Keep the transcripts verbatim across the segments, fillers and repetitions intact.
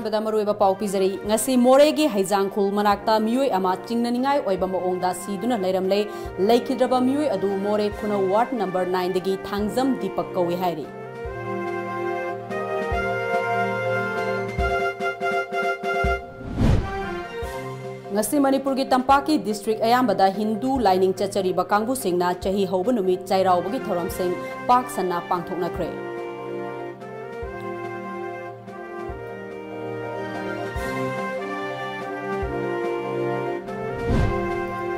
ꯕꯗ ꯃꯔꯨꯑꯣꯏꯕ ꯄꯥꯎ ꯄꯤꯖꯔꯤ꯫ ꯉꯁꯤ ꯃꯣꯔꯦꯒꯤ ꯍꯩꯖꯥꯡꯈꯣꯜ ꯃꯅꯥꯛꯇ ꯃꯤꯑꯣꯏ ꯑꯃ ꯆꯤꯡꯅꯅꯤꯡꯉꯥꯏ ꯑꯣꯏꯕ ꯃꯑꯣꯡꯗ ꯁꯤꯗꯨꯅ ꯂꯩꯔꯝꯂꯦ꯫ ꯂꯩꯈꯤꯗ꯭ꯔꯕ ꯃꯤꯑꯣꯏ ꯑꯗꯨ ꯃꯣꯔꯦ ꯈꯨꯅꯧ ward number nine ꯗꯒꯤ ꯊꯥꯡꯖꯝ ꯗꯤꯄꯛ ꯀꯧꯏ ꯍꯥꯏꯔꯤ꯫ ꯉꯁꯤ ꯃꯅꯤꯄꯨꯔꯒꯤ ꯇꯝꯄꯥꯛꯀꯤ district ꯑꯌꯥꯝꯕꯗ ꯍꯤꯟꯗꯨ ꯂꯥꯏꯅꯤꯡ ꯆꯠꯆꯔꯤꯕ ꯀꯥꯡꯕꯨꯁꯤꯡꯅ ꯆꯍꯤ ꯍꯧꯕ ꯅꯨꯃꯤꯠ ꯆꯩꯔꯥꯎꯕꯒꯤ ꯊꯧꯔꯝꯁꯤꯡ ꯄꯥꯛ ꯁꯟꯅ ꯄꯥꯡꯊꯣꯛꯅꯈ꯭ꯔꯦ꯫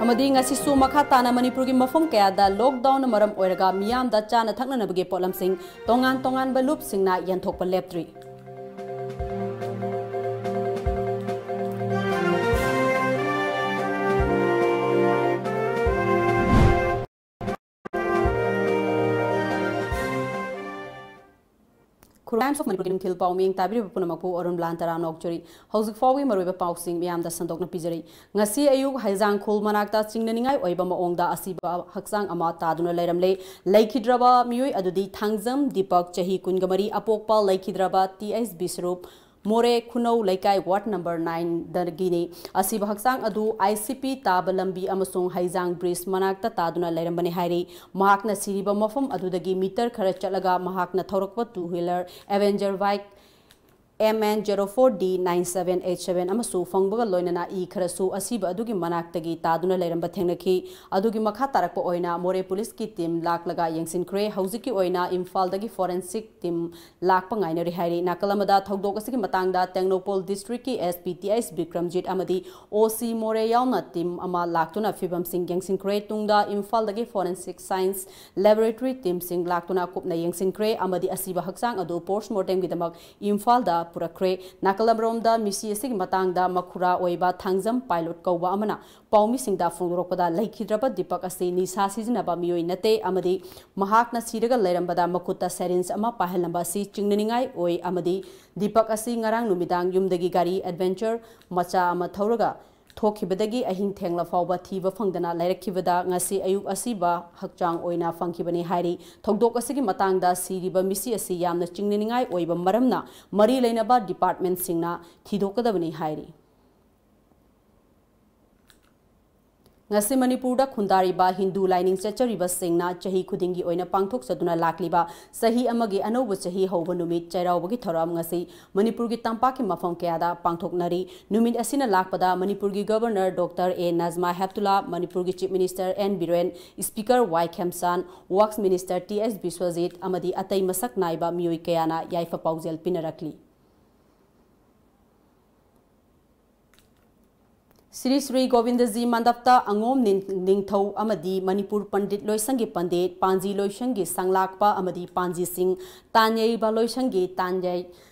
ꯑꯃꯗꯤ ꯉꯁꯤꯁꯨ ꯃꯈꯥ ꯇꯥꯅ ꯃꯅꯤꯄꯨꯔꯒꯤ ꯃꯐꯝ ꯀꯌꯥꯗ lockdownꯅ ꯃꯔꯝ ꯑꯣꯏꯔꯒ ꯃꯤꯌꯥꯝꯗ ꯆꯥꯅ ꯊꯛꯅꯅꯕꯒꯤ ꯄꯣꯠꯂꯝꯁꯤꯡ ꯇꯣꯉꯥꯟ ꯇꯣꯉꯥꯟꯕ ꯂꯨꯞꯁꯤꯡꯅ ꯌꯦꯟꯊꯣꯛꯄ ꯂꯦꯞꯇ꯭ꯔꯤ꯫ ꯈꯨꯔꯥꯏ Times of ꯃꯅꯤꯄꯨꯔꯒꯤ ꯅꯨꯡꯊꯤꯜ ꯄꯥꯎꯃꯤ ꯇꯥꯕꯤꯔꯤꯕ ꯄꯨꯝꯅꯃꯛꯄꯨ ꯑꯔꯨꯟ ꯂꯥꯟ ꯇꯔꯥꯝꯅ ꯑꯣꯛꯆꯔꯤ꯫ ꯍꯧꯖꯤꯛ ꯐꯥꯎꯒꯤ ꯃꯔꯨꯑꯣꯏꯕ ꯄꯥꯎꯁꯤꯡ ꯃꯤꯌꯥꯝꯗ ꯁꯟꯗꯣꯛꯅ ꯄꯤꯖꯔꯤ꯫ ꯉꯁꯤ ꯑꯌꯨꯛ ꯍꯩꯖꯥꯡꯈꯣꯜ ꯃꯅꯥꯛꯇ ꯆꯤꯡꯅꯅꯤꯡꯉꯥꯏ ꯑꯣꯏꯕ ꯃꯑꯣꯡꯗ ꯑꯁꯤꯕ ꯍꯛꯆꯥꯡ ꯑꯃ ꯇꯥꯗꯨꯅ ꯂꯩꯔꯝꯂꯦ꯫ ꯂꯩꯈꯤꯗ꯭ꯔꯕ ꯃꯤꯑꯣꯏ ꯑꯗꯨꯗꯤ ꯊꯥꯡꯖꯝ ꯗꯤꯄꯛ, ꯆꯍꯤ ꯀꯨꯟꯒ ꯃꯔꯤ, ꯑꯄꯣꯛꯄ ꯂꯩꯈꯤꯗ꯭ꯔꯕ ꯇꯤ ꯑꯩꯆ ꯕꯤꯁ꯭ꯋꯔꯨꯞ, ꯃꯣꯔꯦ ꯈꯨꯅꯧ ꯂꯩꯀꯥꯏ ward number nine ꯗꯒꯤꯅꯤ꯫ ꯑꯁꯤꯕ ꯍꯛꯆꯥꯡ ꯑꯗꯨ ꯑꯥꯏ ꯁꯤ ꯄꯤ ꯇꯥꯕ ꯂꯝꯕꯤ ꯑꯃꯁꯨꯡ ꯍꯩꯖꯥꯡ bridge ꯃꯅꯥꯛꯇ ꯇꯥꯗꯨꯅ ꯂꯩꯔꯝꯕꯅꯤ ꯍꯥꯏꯔꯤ꯫ ꯃꯍꯥꯛꯅ ꯁꯤꯔꯤꯕ ꯃꯐꯝ ꯑꯗꯨꯗꯒꯤ meter ꯈꯔ ꯆꯠꯂꯒ ꯃꯍꯥꯛꯅ ꯊꯧꯔꯛꯄ two wheeler Avenger bike M N zero four D nine seven eight seven ꯑꯃꯁꯨ ꯐꯪꯕꯒ ꯂꯣꯏꯅꯅ ꯏ ꯈꯔꯁꯨ ꯑꯁꯤꯕ ꯑꯗꯨꯒꯤ ꯃꯅꯥꯛꯇꯒꯤ ꯇꯥꯗꯨꯅ ꯂꯩꯔꯝꯕ ꯊꯦꯡꯅꯈꯤ꯫ ꯑꯗꯨꯒꯤ ꯃꯈꯥ ꯇꯥꯔꯛꯄ ꯑꯣꯏꯅ ꯃꯣꯔꯦ ꯄꯨꯂꯤꯁꯀꯤ team ꯂꯥꯛꯂꯒ ꯌꯦꯡꯁꯤꯟꯈ꯭ꯔꯦ꯫ ꯍꯧꯖꯤꯛꯀꯤ ꯑꯣꯏꯅ ꯏꯝꯐꯥꯜꯗꯒꯤ forensic team ꯂꯥꯛꯄ ꯉꯥꯏꯅꯔꯤ ꯍꯥꯏꯔꯤ꯫ ꯅꯥꯀꯜ ꯑꯃꯗ ꯊꯧꯗꯣꯛ ꯑꯁꯤꯒꯤ ꯃꯇꯥꯡꯗ ꯇꯦꯡꯅꯧꯄꯜ districtꯀꯤ S P T H Bikramjit ꯑꯃꯗꯤ O C ꯃꯣꯔꯦ ꯌꯥꯎꯅ team ꯑꯃ ꯂꯥꯛꯇꯨꯅ ꯐꯤꯕꯝꯁꯤꯡ ꯌꯦꯡꯁꯤꯟꯈ꯭ꯔꯦ꯫ ꯇꯨꯡꯗ ꯏꯝꯐꯥꯜꯗꯒꯤ forensic science laboratory teamꯁꯤꯡ ꯂꯥꯛꯇꯨꯅ ꯀꯨꯞꯅ ꯌꯦꯡꯁꯤꯟꯈ꯭ꯔꯦ ꯑꯃꯗꯤ ꯑꯁꯤꯕ ꯍꯛꯆꯥꯡ ꯑꯗꯨ post mortemꯒꯤꯗꯃꯛ ꯏꯝꯐꯥꯜꯗ ꯄꯨꯔꯛꯈ꯭ꯔꯦ꯫ ꯅꯥꯀꯜ ꯑꯃꯔꯣꯝꯗ ꯃꯤꯁꯤ ꯑꯁꯤꯒꯤ ꯃꯇꯥꯡꯗ ꯃꯈꯨꯔꯥ ꯑꯣꯏꯕ ꯊꯥꯡꯖꯝ ꯄꯥꯏꯂꯣꯠ ꯀꯧꯕ ꯑꯃꯅ ꯄꯥꯎꯃꯤꯁꯤꯡꯗ ꯐꯣꯡꯗꯣꯔꯛꯄꯗ, ꯂꯩꯈꯤꯗ꯭ꯔꯕ ꯗꯤꯄꯛ ꯑꯁꯤ ꯅꯤꯁꯥ ꯁꯤꯖꯤꯟꯅꯕ ꯃꯤꯑꯣꯏ ꯅꯠꯇꯦ ꯑꯃꯗꯤ ꯃꯍꯥꯛꯅ ꯁꯤꯔꯒ ꯂꯩꯔꯝꯕꯗ ꯃꯈꯨꯠꯇ syringe ꯑꯃ ꯄꯥꯏꯍꯜꯂꯝꯕ ꯑꯁꯤ ꯆꯤꯡꯅꯅꯤꯡꯉꯥꯏ ꯑꯣꯏ ꯑꯃꯗꯤ ꯗꯤꯄꯛ ꯑꯁꯤ ꯉꯔꯥꯡ ꯅꯨꯃꯤꯗꯥꯡ ꯌꯨꯝꯗꯒꯤ ꯒꯥꯔꯤ Adventure ꯃꯆꯥ ꯑꯃ ꯊꯧꯔꯒ ꯊꯣꯛꯈꯤꯕꯗꯒꯤ ꯑꯍꯤꯡ ꯊꯦꯡꯂ ꯐꯥꯎꯕ ꯊꯤꯕ ꯐꯪꯗꯅ ꯂꯩꯔꯛꯈꯤꯕꯗ ꯉꯁꯤ ꯑꯌꯨꯛ ꯑꯁꯤꯕ ꯍꯛꯆꯥꯡ ꯑꯣꯏꯅ ꯐꯪꯈꯤꯕꯅꯤ ꯍꯥꯏꯔꯤ꯫ ꯊꯧꯗꯣꯛ ꯑꯁꯤꯒꯤ ꯃꯇꯥꯡꯗ ꯁꯤꯔꯤꯕ ꯃꯤꯁꯤ ꯑꯁꯤ ꯌꯥꯝꯅ ꯆꯤꯡꯅꯅꯤꯡꯉꯥꯏ ꯑꯣꯏꯕ ꯃꯔꯝꯅ ꯃꯔꯤ ꯂꯩꯅꯕ ꯗꯤꯄꯥꯔꯠꯃꯦꯟꯁꯤꯡꯅ ꯊꯤꯗꯣꯛꯀꯗꯕꯅꯤ ꯍꯥꯏꯔꯤ꯫ ꯉꯁꯤ ꯃꯅꯤꯄꯨꯔꯗ ꯈꯨꯟꯗꯥꯔꯤꯕ ꯍꯤꯟꯗꯨ ꯂꯥꯏꯅꯤꯡ ꯆꯠꯆꯔꯤꯕꯁꯤꯡꯅ ꯆꯍꯤ ꯈꯨꯗꯤꯡꯒꯤ ꯑꯣꯏꯅ ꯄꯥꯡꯊꯣꯛꯆꯗꯨꯅ ꯂꯥꯛꯂꯤꯕ ꯆꯍꯤ ꯑꯃꯒꯤ ꯑꯅꯧꯕ ꯆꯍꯤ ꯍꯧꯕ ꯅꯨꯃꯤꯠ ꯆꯩꯔꯥꯎꯕꯒꯤ ꯊꯧꯔꯝ ꯉꯁꯤ ꯃꯅꯤꯄꯨꯔꯒꯤ ꯇꯝꯄꯥꯛꯀꯤ ꯃꯐꯝ ꯀꯌꯥꯗ ꯄꯥꯡꯊꯣꯛꯅꯔꯤ꯫ ꯅꯨꯃꯤꯠ ꯑꯁꯤꯅ ꯂꯥꯛꯄꯗ ꯃꯅꯤꯄꯨꯔꯒꯤ ꯒꯕꯔꯅꯔ ꯗꯣꯛꯇꯔ ꯑꯦ ꯅꯖꯃꯥ ꯍꯦꯞꯇꯨꯂꯥ, ꯃꯅꯤꯄꯨꯔꯒꯤ chief minister N Biren, speaker Y Khemchand, works minister T S Biswajit ꯑꯃꯗꯤ ꯑꯇꯩ ꯃꯁꯛ ꯅꯥꯏꯕ ꯃꯤꯑꯣꯏ ꯀꯌꯥꯅ ꯌꯥꯏꯐ ꯄꯥꯎꯖꯦꯜ ꯄꯤꯅꯔꯛꯂꯤ꯫ ꯁ꯭ꯔꯤ ꯁ꯭ꯔꯤ ꯒꯣꯕꯤꯟꯗꯖꯤ ꯃꯟꯗꯞꯇ ꯑꯉꯣꯝ ꯅꯤꯡ-, ꯅꯤꯡꯊꯧ ꯑꯃꯗꯤ ꯃꯅꯤꯄꯨꯔ ꯄꯟꯗꯤꯠ ꯂꯣꯏꯁꯪꯒꯤ ꯄꯟꯗꯤꯠ, ꯄꯥꯟꯖꯤ ꯂꯣꯏꯁꯪꯒꯤ ꯁꯪꯂꯥꯛꯄ ꯑꯃꯗꯤ ꯄꯥꯟꯖꯤꯁꯤꯡ, ꯇꯥꯟꯌꯩꯕ ꯂꯣꯏꯁꯪꯒꯤ ꯇꯥꯟꯌꯩ,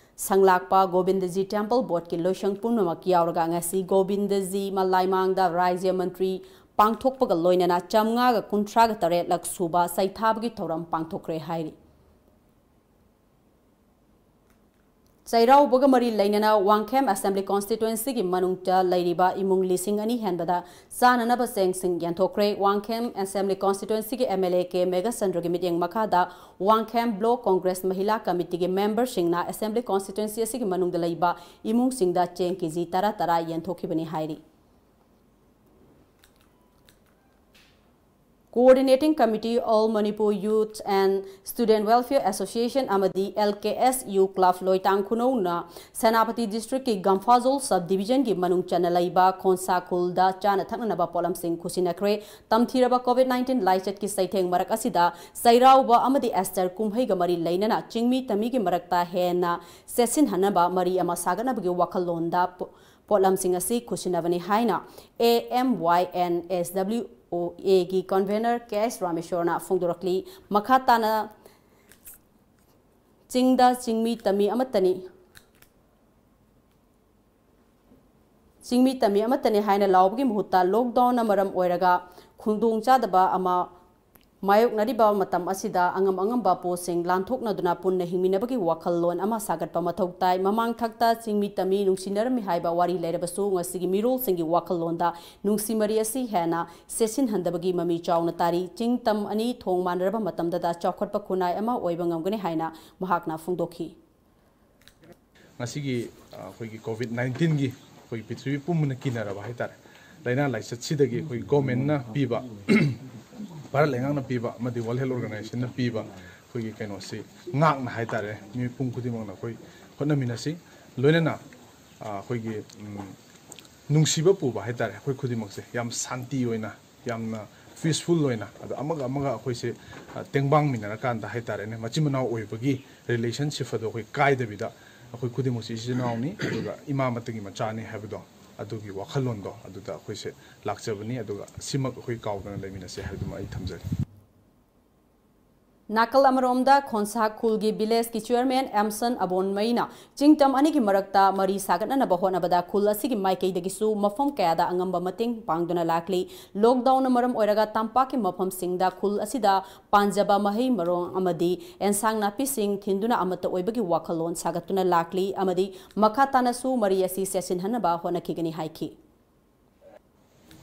ꯁꯪꯂꯥꯛꯄ, ꯒꯣꯕꯤꯟꯗꯖꯤ ꯇꯦꯝꯄꯜ ꯕꯣꯔꯗꯀꯤ ꯂꯣꯏꯁꯪ ꯄꯨꯝꯅꯃꯛ ꯌꯥꯎꯔꯒ ꯉꯁꯤ ꯒꯣꯕꯤꯟꯗꯖꯤ ꯃ-, ꯂꯥꯏꯃꯥꯡꯗ ꯔꯥꯏꯖ꯭ꯌ ꯃꯟꯇ꯭ꯔꯤ ꯄꯥꯡꯊꯣꯛꯄꯒ ꯂꯣꯏꯅꯅ ꯆꯥꯝꯃꯉꯥꯒ ꯀꯨꯟꯊ꯭ꯔꯥꯒ ꯇꯔꯦꯠꯂꯛ ꯁꯨꯕ ꯁꯩꯊꯥꯕꯒꯤ ꯊꯧꯔꯝ ꯄꯥꯡꯊꯣꯛꯈ꯭ꯔꯦ ꯍꯥꯏꯔꯤ꯫ ꯆꯩꯔꯥꯎꯕꯒ ꯃꯔꯤ ꯂꯩꯅꯅ ꯋꯥꯡꯈꯦꯝ ꯑꯦꯁꯦꯝꯕ꯭ꯂꯤ ꯀꯣꯟꯁꯇꯤꯇ꯭ꯋꯦꯟꯁꯤꯒꯤ ꯃꯅꯨꯡꯗ ꯂꯩꯔꯤꯕ ꯏꯃꯨꯡ ꯂꯤꯁꯤꯡ ꯑꯅꯤ ꯍꯦꯟꯕꯗ ꯆꯥꯅꯅꯕ ꯆꯦꯡꯁꯤꯡ ꯌꯦꯟꯊꯣꯛꯈ꯭ꯔꯦ꯫ ꯋꯥꯡꯈꯦꯝ ꯑꯦꯁꯦꯝꯕ꯭ꯂꯤ ꯀꯣꯟꯁꯇꯤꯇ꯭ꯋꯦꯟꯁꯤꯒꯤ ꯑꯦꯝ ꯑꯦꯜ ꯑꯦ ꯀꯦ ꯃꯦꯘꯆꯟꯗ꯭ꯔꯒꯤ ꯃꯤꯠꯌꯦꯡ ꯃꯈꯥꯗ ꯋꯥꯡꯈꯦꯝ ꯕ꯭ꯂꯣꯛ ꯀꯣꯡꯒ꯭ꯔꯦꯁ ꯃꯍꯤꯂꯥ ꯀꯃꯤꯇꯤꯒꯤ ꯃꯦꯝꯕꯔꯁꯤꯡꯅ ꯑꯦꯁꯦꯝꯕ꯭ꯂꯤ ꯀꯣꯟꯁꯇꯤꯇ꯭ꯋꯦꯟꯁꯤ ꯑꯁꯤꯒꯤ ꯃꯅꯨꯡꯗ ꯂꯩꯕ ꯏꯃꯨꯡꯁꯤꯡꯗ ꯆꯦꯡ ꯀꯦꯖꯤ ꯇꯔꯥ ꯇꯔꯥ ꯌꯦꯟꯊꯣꯛꯈꯤꯕꯅꯤ ꯍꯥꯏꯔꯤ꯫ Coordinating Committee, All Manipur Youth and Student Welfare Association ꯑꯃꯗꯤ L K S U Club ꯂꯣꯏꯇꯥꯡ ꯈꯨꯅꯧꯅ Senapati ꯗꯤꯁꯇ꯭ꯔꯤꯛꯀꯤ ꯒꯝꯐꯥꯖꯣꯜ ꯁꯕ ꯗꯤꯕꯤꯖꯟꯒꯤ ꯃꯅꯨꯡ ꯆꯟꯅ ꯂꯩꯕ ꯈꯣꯟꯁꯥ ꯈꯨꯜꯗ ꯆꯥꯅ ꯊꯛꯅꯅꯕ ꯄꯣꯠꯂꯝꯁꯤꯡ ꯈꯨꯠꯁꯤꯟꯅꯈ꯭ꯔꯦ꯫ ꯇꯝꯊꯤꯔꯕ ꯀꯣꯚꯤꯗ ꯅꯥꯏꯟꯇꯤꯟ ꯂꯥꯏꯆꯠꯀꯤ ꯆꯩꯊꯦꯡ ꯃꯔꯛ ꯑꯁꯤꯗ ꯆꯩꯔꯥꯎꯕ ꯑꯃꯗꯤ ꯑꯦꯁꯇꯔ ꯀꯨꯝꯍꯩꯒ ꯃꯔꯤ ꯂꯩꯅꯅ ꯆꯤꯡꯃꯤ ꯇꯝꯃꯤꯒꯤ ꯃꯔꯛꯇ ꯍꯦꯟꯅ ꯆꯦꯠꯁꯤꯟꯍꯟꯅꯕ ꯃꯔꯤ ꯑꯃ ꯁꯥꯒꯠꯅꯕꯒꯤ ꯋꯥꯈꯜꯂꯣꯟꯗ ꯄꯣ-, ꯄꯣꯠꯂꯝꯁꯤꯡ ꯑꯁꯤ ꯈꯨꯠꯁꯤꯟꯅꯕꯅꯤ ꯍꯥꯏꯅ A M Y N S W O A ꯒꯤ convener K S ꯔꯥꯃꯦꯁꯣꯔꯅ ꯐꯣꯡꯗꯣꯔꯛꯂꯤ꯫ ꯃꯈꯥ ꯇꯥꯅ ꯆꯤꯡꯗ ꯆꯤꯡꯃꯤ ꯇꯝꯃꯤ ꯑꯃꯠꯇꯅꯤ, ꯆꯤꯡꯃꯤ ꯇꯝꯃꯤ ꯑꯃꯠꯇꯅꯤ ꯍꯥꯏꯅ ꯂꯥꯎꯕꯒꯤ ꯃꯍꯨꯠꯇ lockdownꯅ ꯃꯔꯝ ꯑꯣꯏꯔꯒ ꯈꯨꯗꯣꯡꯆꯥꯗꯕ ꯑꯃ ꯃꯥꯌꯣꯛꯅꯔꯤꯕ ꯃꯇꯝ ꯑꯁꯤꯗ ꯑꯉꯝ ꯑꯉꯝꯕ ꯄꯣꯠꯁꯤꯡ ꯂꯥꯟꯊꯣꯛꯅꯗꯨꯅ ꯄꯨꯟꯅ ꯍꯤꯡꯃꯤꯟꯅꯕꯒꯤ ꯋꯥꯈꯜꯂꯣꯟ ꯑꯃ ꯁꯥꯒꯠꯄ ꯃꯊꯧ ꯇꯥꯏ꯫ ꯃꯃꯥꯡ ꯊꯛꯇ ꯆꯤꯡꯃꯤ ꯇꯝꯃꯤ ꯅꯨꯡꯁꯤꯅꯔꯝꯃꯤ ꯍꯥꯏꯕ ꯋꯥꯔꯤ ꯂꯩꯔꯕꯁꯨ, ꯉꯁꯤꯒꯤ ꯃꯤꯔꯣꯜꯁꯤꯡꯒꯤ ꯋꯥꯈꯜꯂꯣꯟꯗ ꯅꯨꯡꯁꯤ ꯃꯔꯤ ꯑꯁꯤ ꯍꯦꯟꯅ ꯆꯦꯠꯁꯤꯟꯍꯟꯗꯕꯒꯤ ꯃꯃꯤ ꯆꯥꯎꯅ ꯇꯥꯔꯤ꯫ ꯆꯤꯡ ꯇꯝ ꯑꯅꯤ ꯊꯣꯡ ꯃꯥꯟꯅꯔꯕ ꯃꯇꯝꯗꯗ ꯆꯥꯎꯈꯠꯄ ꯈꯨꯟꯅꯥꯏ ꯑꯃ ꯑꯣꯏꯕ ꯉꯝꯒꯅꯤ ꯍꯥꯏꯅ ꯃꯍꯥꯛꯅ ꯐꯣꯡꯗꯣꯛꯈꯤ꯫ ꯉꯁꯤꯒꯤ, ꯑ, ꯑꯩꯈꯣꯏꯒꯤ ꯀꯣꯚꯤꯗ ꯅꯥꯏꯟꯇꯤꯟꯒꯤ ꯑꯩꯈꯣꯏꯒꯤ ꯄ꯭ꯔꯤꯊꯤꯕꯤ ꯄꯨꯝꯕꯅ ꯀꯤꯅꯔꯕ ꯍꯥꯏꯇꯥꯔꯦ, ꯂꯥꯏꯅꯥ ꯂꯥꯏꯆꯠꯁꯤꯗꯒꯤ ꯑꯩꯈꯣꯏ ꯒꯣꯔꯃꯦꯟꯅ ꯄꯤꯕ, ꯚꯥꯔꯠ ꯂꯩꯉꯥꯛꯅ ꯄꯤꯕ ꯑꯃꯗꯤ ꯋꯥꯔꯜ ꯍꯦꯜꯊ ꯑꯣꯔꯒꯅꯥꯏꯖꯦꯁꯟꯅ ꯄꯤꯕ ꯑꯩꯈꯣꯏꯒꯤ ꯀꯩꯅꯣꯁꯤ ꯉꯥꯛꯅ ꯍꯥꯏꯇꯥꯔꯦ, ꯃꯤꯄꯨꯝ ꯈꯨꯗꯤꯡꯃꯛꯅ ꯑꯩꯈꯣꯏ ꯍꯣꯠꯅꯃꯤꯟꯅꯁꯤ꯫ ꯂꯣꯏꯅꯅ, ꯑ, ꯑꯩꯈꯣꯏꯒꯤ, ꯎꯝ, ꯅꯨꯡꯁꯤꯕ ꯄꯨꯕ ꯍꯥꯏꯇꯥꯔꯦ, ꯑꯩꯈꯣꯏ ꯈꯨꯗꯤꯡꯃꯛꯁꯦ ꯌꯥꯝ ꯁꯥꯟꯇꯤ ꯑꯣꯏꯅ, ꯌꯥꯝꯅ ꯄꯤꯁꯐꯨꯜ ꯑꯣꯏꯅ, ꯑꯗꯣ ꯑꯃꯒ ꯑꯃꯒ ꯑꯩꯈꯣꯏꯁꯦ, ꯑ, ꯇꯦꯡꯕꯥꯡꯃꯤꯟꯅꯔꯀꯥꯟꯗ ꯍꯥꯏꯇꯥꯔꯦꯅꯦ, ꯃꯆꯤꯟ ꯃꯅꯥꯎ ꯑꯣꯏꯕꯒꯤ ꯔꯤꯂꯦꯁꯟꯁꯤꯞ ꯑꯗꯣ ꯑꯩꯈꯣꯏ ꯀꯥꯏꯗꯕꯤꯗ, ꯑꯩꯈꯣꯏ ꯈꯨꯗꯤꯡꯃꯛꯁꯦ ꯏꯆꯤꯜ ꯏꯅꯥꯎꯅꯤ, ꯑꯗꯨꯒ ꯏꯃꯥ ꯑꯃꯠꯇꯒꯤ ꯃꯆꯥꯅꯤ ꯍꯥꯏꯕꯗꯣ, ꯑꯗꯨꯒꯤ ꯋꯥꯈꯜꯂꯣꯟꯗꯣ ꯑꯗꯨꯗ ꯑꯩꯈꯣꯏꯁꯦ ꯂꯥꯛꯆꯕꯅꯤ꯫ ꯑꯗꯨꯒ ꯁꯤꯃꯛ ꯑꯩꯈꯣꯏ ꯀꯥꯎꯗꯅ ꯂꯩꯃꯤꯟꯅꯁꯦ ꯍꯥꯏꯕꯗꯨꯃ ꯑꯩ ꯊꯝꯖꯒꯦ꯫ ꯅꯥꯀꯜ ꯑꯃꯔꯣꯝꯗ ꯈꯣꯟꯁꯥ ꯈꯨꯜꯒꯤ ꯚꯤꯂꯦꯖꯀꯤ ꯆꯤꯌꯔꯃꯦꯟ ꯑꯦꯝꯁꯟ ꯑꯕꯣꯟꯃꯩꯅ ꯆꯤꯡꯇꯝ ꯑꯅꯤꯒꯤ ꯃꯔꯛꯇ ꯃꯔꯤ ꯁꯥꯒꯠꯅꯅꯕ ꯍꯣꯠꯅꯕꯗ ꯈꯨꯜ ꯑꯁꯤꯒꯤ ꯃꯥꯏꯀꯩꯗꯒꯤꯁꯨ ꯃꯐꯝ ꯀꯌꯥꯗ ꯑꯉꯝꯕ ꯃꯇꯦꯡ ꯄꯥꯡꯗꯨꯅ ꯂꯥꯛꯂꯤ꯫ ꯂꯣꯛꯗꯥꯎꯟꯅ ꯃꯔꯝ ꯑꯣꯏꯔꯒ ꯇꯝꯄꯥꯛꯀꯤ ꯃꯐꯝꯁꯤꯡꯗ ꯈꯨꯜ ꯑꯁꯤꯗ ꯄꯥꯟꯖꯕ ꯃꯍꯩ ꯃꯔꯣꯡ ꯑꯃꯗꯤ ꯑꯦꯟꯁꯥꯡ ꯅꯥꯄꯤꯁꯤꯡ ꯊꯤꯟꯗꯨꯅ ꯑꯃꯠꯇ ꯑꯣꯏꯕꯒꯤ ꯋꯥꯈꯜꯂꯣꯟ ꯁꯥꯒꯠꯇꯨꯅ ꯂꯥꯛꯂꯤ ꯑꯃꯗꯤ ꯃꯈꯥ ꯇꯥꯅꯁꯨ ꯃꯔꯤ ꯑꯁꯤ ꯆꯦꯠꯁꯤꯟꯍꯟꯅꯕ ꯍꯣꯠꯅꯈꯤꯒꯅꯤ ꯍꯥꯏꯈꯤ꯫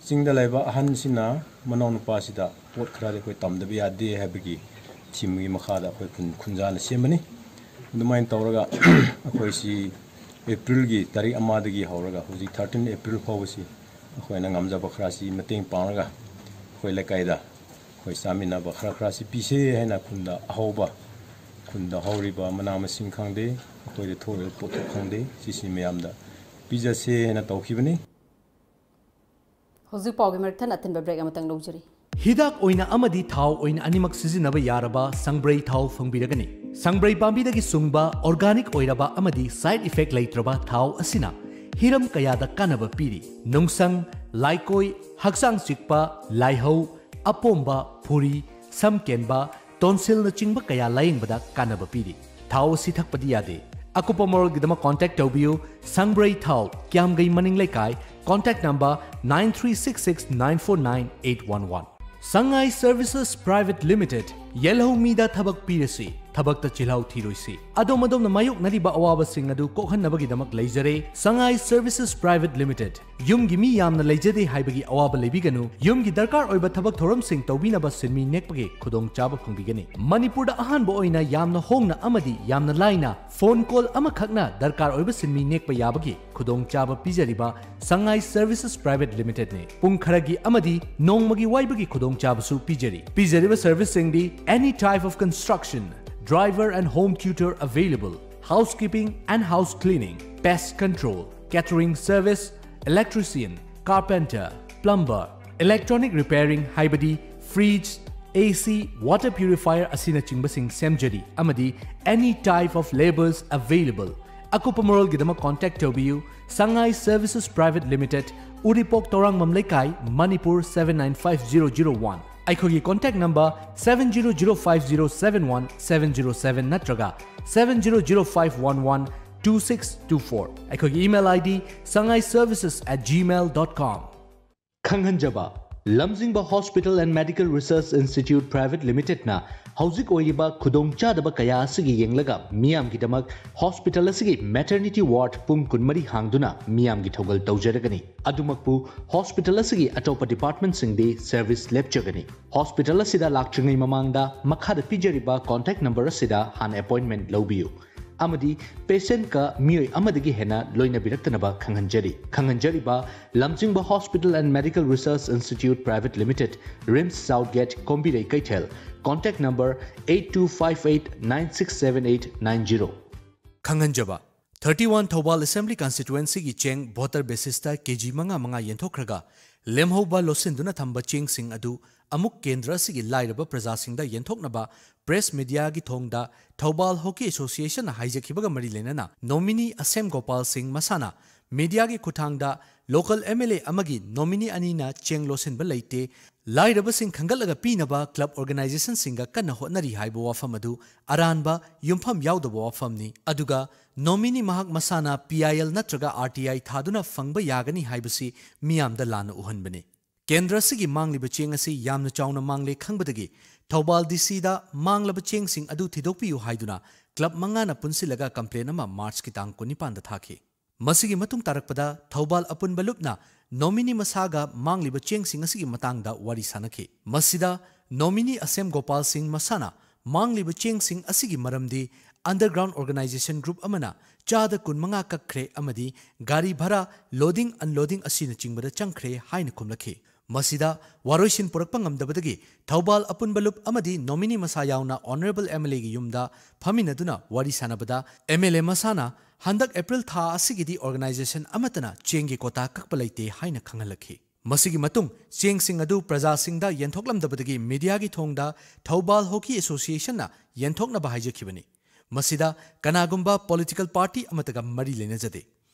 ꯆꯤꯡꯗ ꯂꯩꯕ ꯑꯍꯟꯁꯤꯅ ꯃꯅꯥꯎꯅꯨꯄꯥꯁꯤꯗ ꯄꯣꯠ ꯈꯔꯗꯤ ꯑꯩꯈꯣꯏ ꯇꯝꯗꯕ ꯌꯥꯗꯦ ꯍꯥꯏꯕꯒꯤ ꯊꯤꯝꯒꯤ ꯃꯈꯥꯗ ꯑꯩꯈꯣꯏ ꯈꯨꯟ ꯈꯨꯟꯖꯥꯅ ꯁꯦꯝꯕꯅꯤ꯫ ꯑꯗꯨꯃꯥꯏꯅ ꯇꯧꯔꯒ ꯑꯩꯈꯣꯏꯁꯤ ꯑꯦꯄ꯭ꯔꯤꯜꯒꯤ ꯇꯥꯔꯤꯛ ꯑꯃꯗꯒꯤ ꯍꯧꯔꯒ ꯍꯧꯖꯤꯛ ꯊꯥꯔꯇꯤꯟ ꯑꯦꯄ꯭ꯔꯤꯜ ꯐꯥꯎꯕꯁꯤ ꯑꯩꯈꯣꯏꯅ ꯉꯝꯖꯕ ꯈꯔꯁꯤ ꯃꯇꯦꯡ ꯄꯥꯡꯂꯒ ꯑꯩꯈꯣꯏ ꯂꯩꯀꯥꯏꯗ ꯑꯩꯈꯣꯏ ꯆꯥꯃꯤꯟꯅꯕ ꯈꯔ ꯈꯔꯁꯤ ꯄꯤꯁꯦ ꯍꯥꯏꯅ ꯈꯨꯟꯗ ꯑꯍꯧꯕ, ꯈꯨꯟꯗ ꯍꯧꯔꯤꯕ ꯃꯅꯥ ꯃꯁꯤꯡ ꯈꯪꯗꯦ, ꯑꯩꯈꯣꯏꯗ ꯊꯣꯛꯂꯤꯕ ꯄꯣꯠꯊꯣꯛ ꯈꯪꯗꯦ, ꯁꯤꯁꯤ ꯃꯌꯥꯝꯗ ꯄꯤꯖꯁꯦ ꯍꯥꯏꯅ ꯇꯧꯈꯤꯕꯅꯤ꯫ ꯍꯧꯖꯤꯛ ꯄꯥꯎꯒꯤ ꯃꯔꯛ ꯊꯠꯅ ꯑꯊꯤꯟꯕ ꯕ꯭ꯔꯦꯛ ꯑꯃꯇꯪ ꯂꯧꯖꯔꯤ꯫ ꯍꯤꯗꯥꯛ ꯑꯣꯏꯅ ꯑꯃꯗꯤ ꯊꯥꯎ ꯑꯣꯏꯅ ꯑꯅꯤꯃꯛ ꯁꯤꯖꯤꯟꯅꯕ ꯌꯥꯔꯕ ꯁꯪꯕ꯭ꯔꯩ ꯊꯥꯎ ꯐꯪꯕꯤꯔꯒꯅꯤ꯫ ꯁꯪꯕ꯭ꯔꯩ ꯄꯥꯝꯕꯤꯗꯒꯤ ꯁꯨꯡꯕ ꯑꯣꯔꯒꯥꯅꯤꯛ ꯑꯣꯏꯔꯕ ꯑꯃꯗꯤ ꯁꯥꯏꯗ ꯏꯐꯦꯛ ꯂꯩꯇ꯭ꯔꯕ ꯊꯥꯎ ꯑꯁꯤꯅ ꯍꯤꯔꯝ ꯀꯌꯥꯗ ꯀꯥꯟꯅꯕ ꯄꯤꯔꯤ꯫ ꯅꯨꯡꯁꯪ, ꯂꯥꯏꯀꯣꯏ, ꯍꯛꯆꯥꯡ ꯆꯤꯛꯄ, ꯂꯥꯏꯍꯧ, ꯑꯄꯣꯝꯕ, ꯐꯨꯔꯤ, ꯁꯝ ꯀꯦꯟꯕ, ꯇꯣꯟꯁꯤꯜꯅꯆꯤꯡꯕ ꯀꯌꯥ ꯂꯥꯌꯦꯡꯕꯗ ꯀꯥꯟꯅꯕ ꯄꯤꯔꯤ꯫ ꯊꯥꯎ ꯑꯁꯤ ꯊꯛꯄꯗꯤ ꯌꯥꯗꯦ꯫ ꯑꯀꯨꯞꯄ ꯃꯔꯣꯜꯒꯤꯗꯃꯛ ꯀꯣꯟꯇꯦꯛ ꯇꯧꯕꯤꯌꯨ꯫ ꯁꯪꯕ꯭ꯔꯩ ꯊꯥꯎ, ꯀ꯭ꯌꯥꯝꯒꯩ ꯃꯅꯤꯡ ꯂꯩꯀꯥꯏ, contact number nine three six six nine four nine eight one one꯫ Sangai Services Private Limited, ꯌꯦꯜꯍꯧ ꯃꯤꯗ ꯊꯕꯛ ꯄꯤꯔꯁꯤ, ꯊꯕꯛꯇ ꯆꯤꯜꯍꯥꯎ ꯊꯤꯔꯣꯏꯁꯤ꯫ ꯑꯗꯣꯝ ꯑꯗꯣꯝꯅ ꯃꯥꯌꯣꯛꯅꯔꯤꯕ ꯑꯋꯥꯕꯁꯤꯡ ꯑꯗꯨ ꯀꯣꯛꯍꯟꯅꯕꯒꯤꯗꯃꯛ ꯂꯩꯖꯔꯦ Sangai Services Private Limited꯫ ꯌꯨꯝꯒꯤ ꯃꯤ ꯌꯥꯝꯅ ꯂꯩꯖꯗꯦ ꯍꯥꯏꯕꯒꯤ ꯑꯋꯥꯕ ꯂꯩꯕꯤꯒꯅꯨ꯫ ꯌꯨꯝꯒꯤ ꯗꯔꯀꯥꯔ ꯑꯣꯏꯕ ꯊꯕꯛ ꯊꯧꯔꯝꯁꯤꯡ ꯇꯧꯕꯤꯅꯕ ꯁꯤꯟꯃꯤ ꯅꯦꯛꯄꯒꯤ ꯈꯨꯗꯣꯡꯆꯥꯕ ꯐꯪꯕꯤꯒꯅꯤ꯫ ꯃꯅꯤꯄꯨꯔꯗ ꯑꯍꯥꯟꯕ ꯑꯣꯏꯅ ꯌꯥꯝꯅ ꯍꯣꯡꯅ ꯑꯃꯗꯤ ꯌꯥꯝꯅ ꯂꯥꯏꯅ phone call ꯑꯃꯈꯛꯅ ꯗꯔꯀꯥꯔ ꯑꯣꯏꯕ ꯁꯤꯟꯃꯤ ꯅꯦꯛꯄ ꯌꯥꯕꯒꯤ ꯈꯨꯗꯣꯡꯆꯥꯕ ꯄꯤꯖꯔꯤꯕ Sangai Services Private Limited ꯅꯤ꯫ ꯄꯨꯡ ꯈꯔꯒꯤ ꯑꯃꯗꯤ ꯅꯣꯡꯃꯒꯤ ꯋꯥꯏꯕꯒꯤ ꯈꯨꯗꯣꯡꯆꯥꯕꯁꯨ ꯄꯤꯖꯔꯤ꯫ ꯄꯤꯖꯔꯤꯕ service ꯁꯤꯡꯗꯤ: any type of construction, driver and home tutor available, housekeeping and house cleaning, pest control, catering service, electrician, carpenter, plumber, electronic repairing ꯍꯥꯏꯕꯗꯤ fridge, AC, water purifier ꯑꯁꯤꯅꯆꯤꯡꯕꯁꯤꯡ ꯁꯦꯝꯖꯔꯤ, ꯑꯃꯗꯤ any type of labours available꯫ ꯑꯀꯨꯞꯄ ꯃꯔꯣꯜꯒꯤꯗꯃꯛ contact ꯇꯧꯕꯤꯌꯨ Sangai Services Private Limited, ꯎꯔꯤꯄꯣꯛ ꯇꯧꯔꯥꯡꯕꯝ ꯂꯩꯀꯥꯏ, Manipur seven nine five zero zero one꯫ ꯑꯩꯈꯣꯏꯒꯤ contact number seven zero zero five zero seven one seven zero seven ꯅꯠꯇ꯭ꯔꯒ seven zero zero five one one two six two four꯫ ꯑꯩꯈꯣꯏꯒꯤ email ID sangai services at gmail dot com꯫ ꯈꯪꯍꯟꯖꯕ: ꯂꯝꯖꯤꯡꯕ Hospital and Medical Research Institute Private Limited ꯅ ꯍꯧꯖꯤꯛ ꯑꯣꯏꯔꯤꯕ ꯈꯨꯗꯣꯡꯆꯥꯗꯕ ꯀꯌꯥ ꯑꯁꯤꯒꯤ ꯌꯦꯡꯂꯒ ꯃꯤꯌꯥꯝꯒꯤꯗꯃꯛ hospital ꯑꯁꯤꯒꯤ maternity ward ꯄꯨꯡ ꯀꯨꯟꯃꯔꯤ ꯍꯥꯡꯗꯨꯅ ꯃꯤꯌꯥꯝꯒꯤ ꯊꯧꯒꯜ ꯇꯧꯖꯔꯒꯅꯤ꯫ ꯑꯗꯨꯃꯛꯄꯨ hospital ꯑꯁꯤꯒꯤ ꯑꯇꯣꯞꯄ department ꯁꯤꯡꯗꯤ service ꯂꯦꯞꯆꯒꯅꯤ꯫ Hospital ꯑꯁꯤꯗ ꯂꯥꯛꯇ꯭ꯔꯤꯉꯩ ꯃꯃꯥꯡꯗ ꯃꯈꯥꯗ ꯄꯤꯖꯔꯤꯕ contact number ꯑꯁꯤꯗ ꯍꯥꯟꯅ appointment ꯂꯧꯕꯤꯌꯨ ꯑꯃꯗꯤ patient ꯀ ꯃꯤꯑꯣꯏ ꯑꯃꯗꯒꯤ ꯍꯦꯟꯅ ꯂꯣꯏꯅꯕꯤꯔꯛꯇꯅꯕ ꯈꯪꯍꯟꯖꯔꯤ꯫ ꯈꯪꯍꯟꯖꯔꯤꯕ: ꯂꯝꯖꯤꯡꯕ Hospital and Medical Research Institute Private Limited, RIMS South Gate, ꯀꯣꯝꯕꯤꯔꯩ ꯀꯩꯊꯦꯜ꯫ Contact number eight two five eight nine six seven eight nine zero꯫ ꯈꯪꯍꯟꯖꯕ: thirty one Thoubal Assembly Constituency ꯒꯤ ꯆꯦꯡ voter basis ꯇ ꯀꯦꯖꯤ ꯃꯉꯥ ꯃꯉꯥ ꯌꯦꯟꯊꯣꯛꯈ꯭ꯔꯒ, ꯂꯦꯝꯍꯧꯕ ꯂꯣꯠꯁꯤꯟꯗꯨꯅ ꯊꯝꯕ ꯆꯦꯡꯁꯤꯡ ꯑꯗꯨ ꯑꯃꯨꯛ ꯀꯦꯟꯗ꯭ꯔ ꯑꯁꯤꯒꯤ ꯂꯥꯏꯔꯕ ꯄ꯭ꯔꯖꯥꯁꯤꯡꯗ ꯌꯦꯟꯊꯣꯛꯅꯕ press media ꯒꯤ ꯊꯣꯡꯗ ꯊꯧꯕꯥꯜ Hockey Association ꯅ ꯍꯥꯏꯖꯈꯤꯕꯒ ꯃꯔꯤ ꯂꯩꯅꯅ nominee ꯑꯁꯦꯝ ꯒꯣꯄꯥꯜ ꯁꯤꯡ ꯃꯁꯥꯅ media ꯒꯤ ꯈꯨꯠꯊꯥꯡꯗ local MLA ꯑꯃꯒꯤ nominee ꯑꯅꯤꯅ ꯆꯦꯡ ꯂꯣꯠꯁꯤꯟꯕ ꯂꯩꯇꯦ, ꯂꯥꯏꯔꯕꯁꯤꯡ ꯈꯟꯒꯠꯂꯒ ꯄꯤꯅꯕ club organization ꯁꯤꯡꯒ ꯀꯟꯅ ꯍꯣꯠꯅꯔꯤ ꯍꯥꯏꯕ ꯋꯥꯐꯝ ꯑꯗꯨ ꯑꯔꯥꯟꯕ, ꯌꯨꯝꯐꯝ ꯌꯥꯎꯗꯕ ꯋꯥꯐꯝꯅꯤ꯫ ꯑꯗꯨꯒ nominee ꯃꯍꯥꯛ ꯃꯁꯥꯅ PIL ꯅꯠꯇ꯭ꯔꯒ RTI ꯊꯥꯗꯨꯅ ꯐꯪꯕ ꯌꯥꯒꯅꯤ ꯍꯥꯏꯕꯁꯤ ꯃꯤꯌꯥꯝꯗ ꯂꯥꯟꯅ ꯎꯍꯟꯕꯅꯤ꯫ ꯀꯦꯟꯗ꯭ꯔ ꯑꯁꯤꯒꯤ ꯃꯥꯡꯂꯤꯕ ꯆꯦꯡ ꯑꯁꯤ ꯌꯥꯝꯅ ꯆꯥꯎꯅ ꯃꯥꯡꯂꯦ ꯈꯪꯕꯗꯒꯤ ꯊꯧꯕꯥꯜ ꯗꯤ ꯁꯤꯗ ꯃꯥꯡꯂꯕ ꯆꯦꯡꯁꯤꯡ ꯑꯗꯨ ꯊꯤꯗꯣꯛꯄꯤꯌꯨ ꯍꯥꯏꯗꯨꯅ ꯀ꯭ꯂꯕ ꯃꯉꯥꯅ ꯄꯨꯟꯁꯤꯜꯂꯒ ꯀꯝꯄ꯭ꯂꯦꯟ ꯑꯃ ꯃꯥꯔꯆꯀꯤ ꯇꯥꯡ ꯀꯨꯟꯅꯤꯄꯥꯟꯗ ꯊꯥꯈꯤ꯫ ꯃꯁꯤꯒꯤ ꯃꯇꯨꯡ ꯇꯥꯔꯛꯄꯗ ꯊꯧꯕꯥꯜ ꯑꯄꯨꯟꯕ ꯂꯨꯞꯅ ꯅꯣꯃꯤꯅꯤ ꯃꯁꯥꯒ ꯃꯥꯡꯂꯤꯕ ꯆꯦꯡꯁꯤꯡ ꯑꯁꯤꯒꯤ ꯃꯇꯥꯡꯗ ꯋꯥꯔꯤ ꯁꯥꯅꯈꯤ꯫ ꯃꯁꯤꯗ ꯅꯣꯃꯤꯅꯤ ꯑꯁꯦꯝ ꯒꯣꯄꯥꯜ ꯁꯤꯡ ꯃꯁꯥꯅ ꯃꯥꯡꯂꯤꯕ ꯆꯦꯡꯁꯤꯡ ꯑꯁꯤꯒꯤ ꯃꯔꯝꯗꯤ underground organization group ꯑꯃꯅ ꯆꯥꯗ ꯀꯨꯟꯃꯉꯥ ꯀꯛꯈ꯭ꯔꯦ ꯑꯃꯗꯤ ꯒꯥꯔꯤ ꯚꯔꯥ, loading unloading ꯑꯁꯤꯅꯆꯤꯡꯕꯗ ꯆꯪꯈ꯭ꯔꯦ ꯍꯥꯏꯅ ꯈꯨꯝꯂꯛꯈꯤ꯫ ꯃꯁꯤꯗ ꯋꯥꯔꯣꯏꯁꯤꯟ ꯄꯨꯔꯛꯄ ꯉꯝꯗꯕꯗꯒꯤ ꯊꯧꯕꯥꯜ ꯑꯄꯨꯟꯕ ꯂꯨꯞ ꯑꯃꯗꯤ ꯅꯣꯃꯤꯅꯤ ꯃꯁꯥ ꯌꯥꯎꯅ ꯑꯣꯅꯔꯦꯕꯜ ꯑꯦꯝ ꯑꯦꯜ ꯑꯦꯒꯤ ꯌꯨꯝꯗ ꯐꯝꯃꯤꯟꯅꯗꯨꯅ ꯋꯥꯔꯤ ꯁꯥꯟꯅꯕꯗ ꯑꯦꯝ ꯑꯦꯜ ꯑꯦ ꯃꯁꯥꯅ ꯍꯟꯗꯛ ꯑꯦꯄ꯭ꯔꯤꯜ ꯊꯥ ꯑꯁꯤꯒꯤꯗꯤ organization ꯑꯃꯠꯇꯅ ꯆꯦꯡꯒꯤ ꯀꯣꯇꯥ ꯀꯛꯄ ꯂꯩꯇꯦ ꯍꯥꯏꯅ ꯈꯪꯍꯜꯂꯛꯈꯤ꯫ ꯃꯁꯤꯒꯤ ꯃꯇꯨꯡ ꯆꯦꯡꯁꯤꯡ ꯑꯗꯨ ꯄ꯭ꯔꯖꯥꯁꯤꯡꯗ ꯌꯦꯟꯊꯣꯛꯂꯝꯗꯕꯗꯒꯤ ꯃꯤꯗꯤꯌꯥꯒꯤ ꯊꯣꯡꯗ ꯊꯧꯕꯥꯜ ꯍꯣꯀꯤ ꯑꯦꯁꯣꯁꯤꯌꯦꯁꯟꯅ ꯌꯦꯟꯊꯣꯛꯅꯕ ꯍꯥꯏꯖꯈꯤꯕꯅꯤ꯫ ꯃꯁꯤꯗ ꯀꯅꯥꯒꯨꯝꯕ ꯄꯣꯂꯤꯇꯤꯀꯦꯜ ꯄꯥꯔꯇꯤ ꯑꯃꯠꯇꯒ ꯃꯔꯤ ꯂꯩꯅꯖꯗꯦ꯫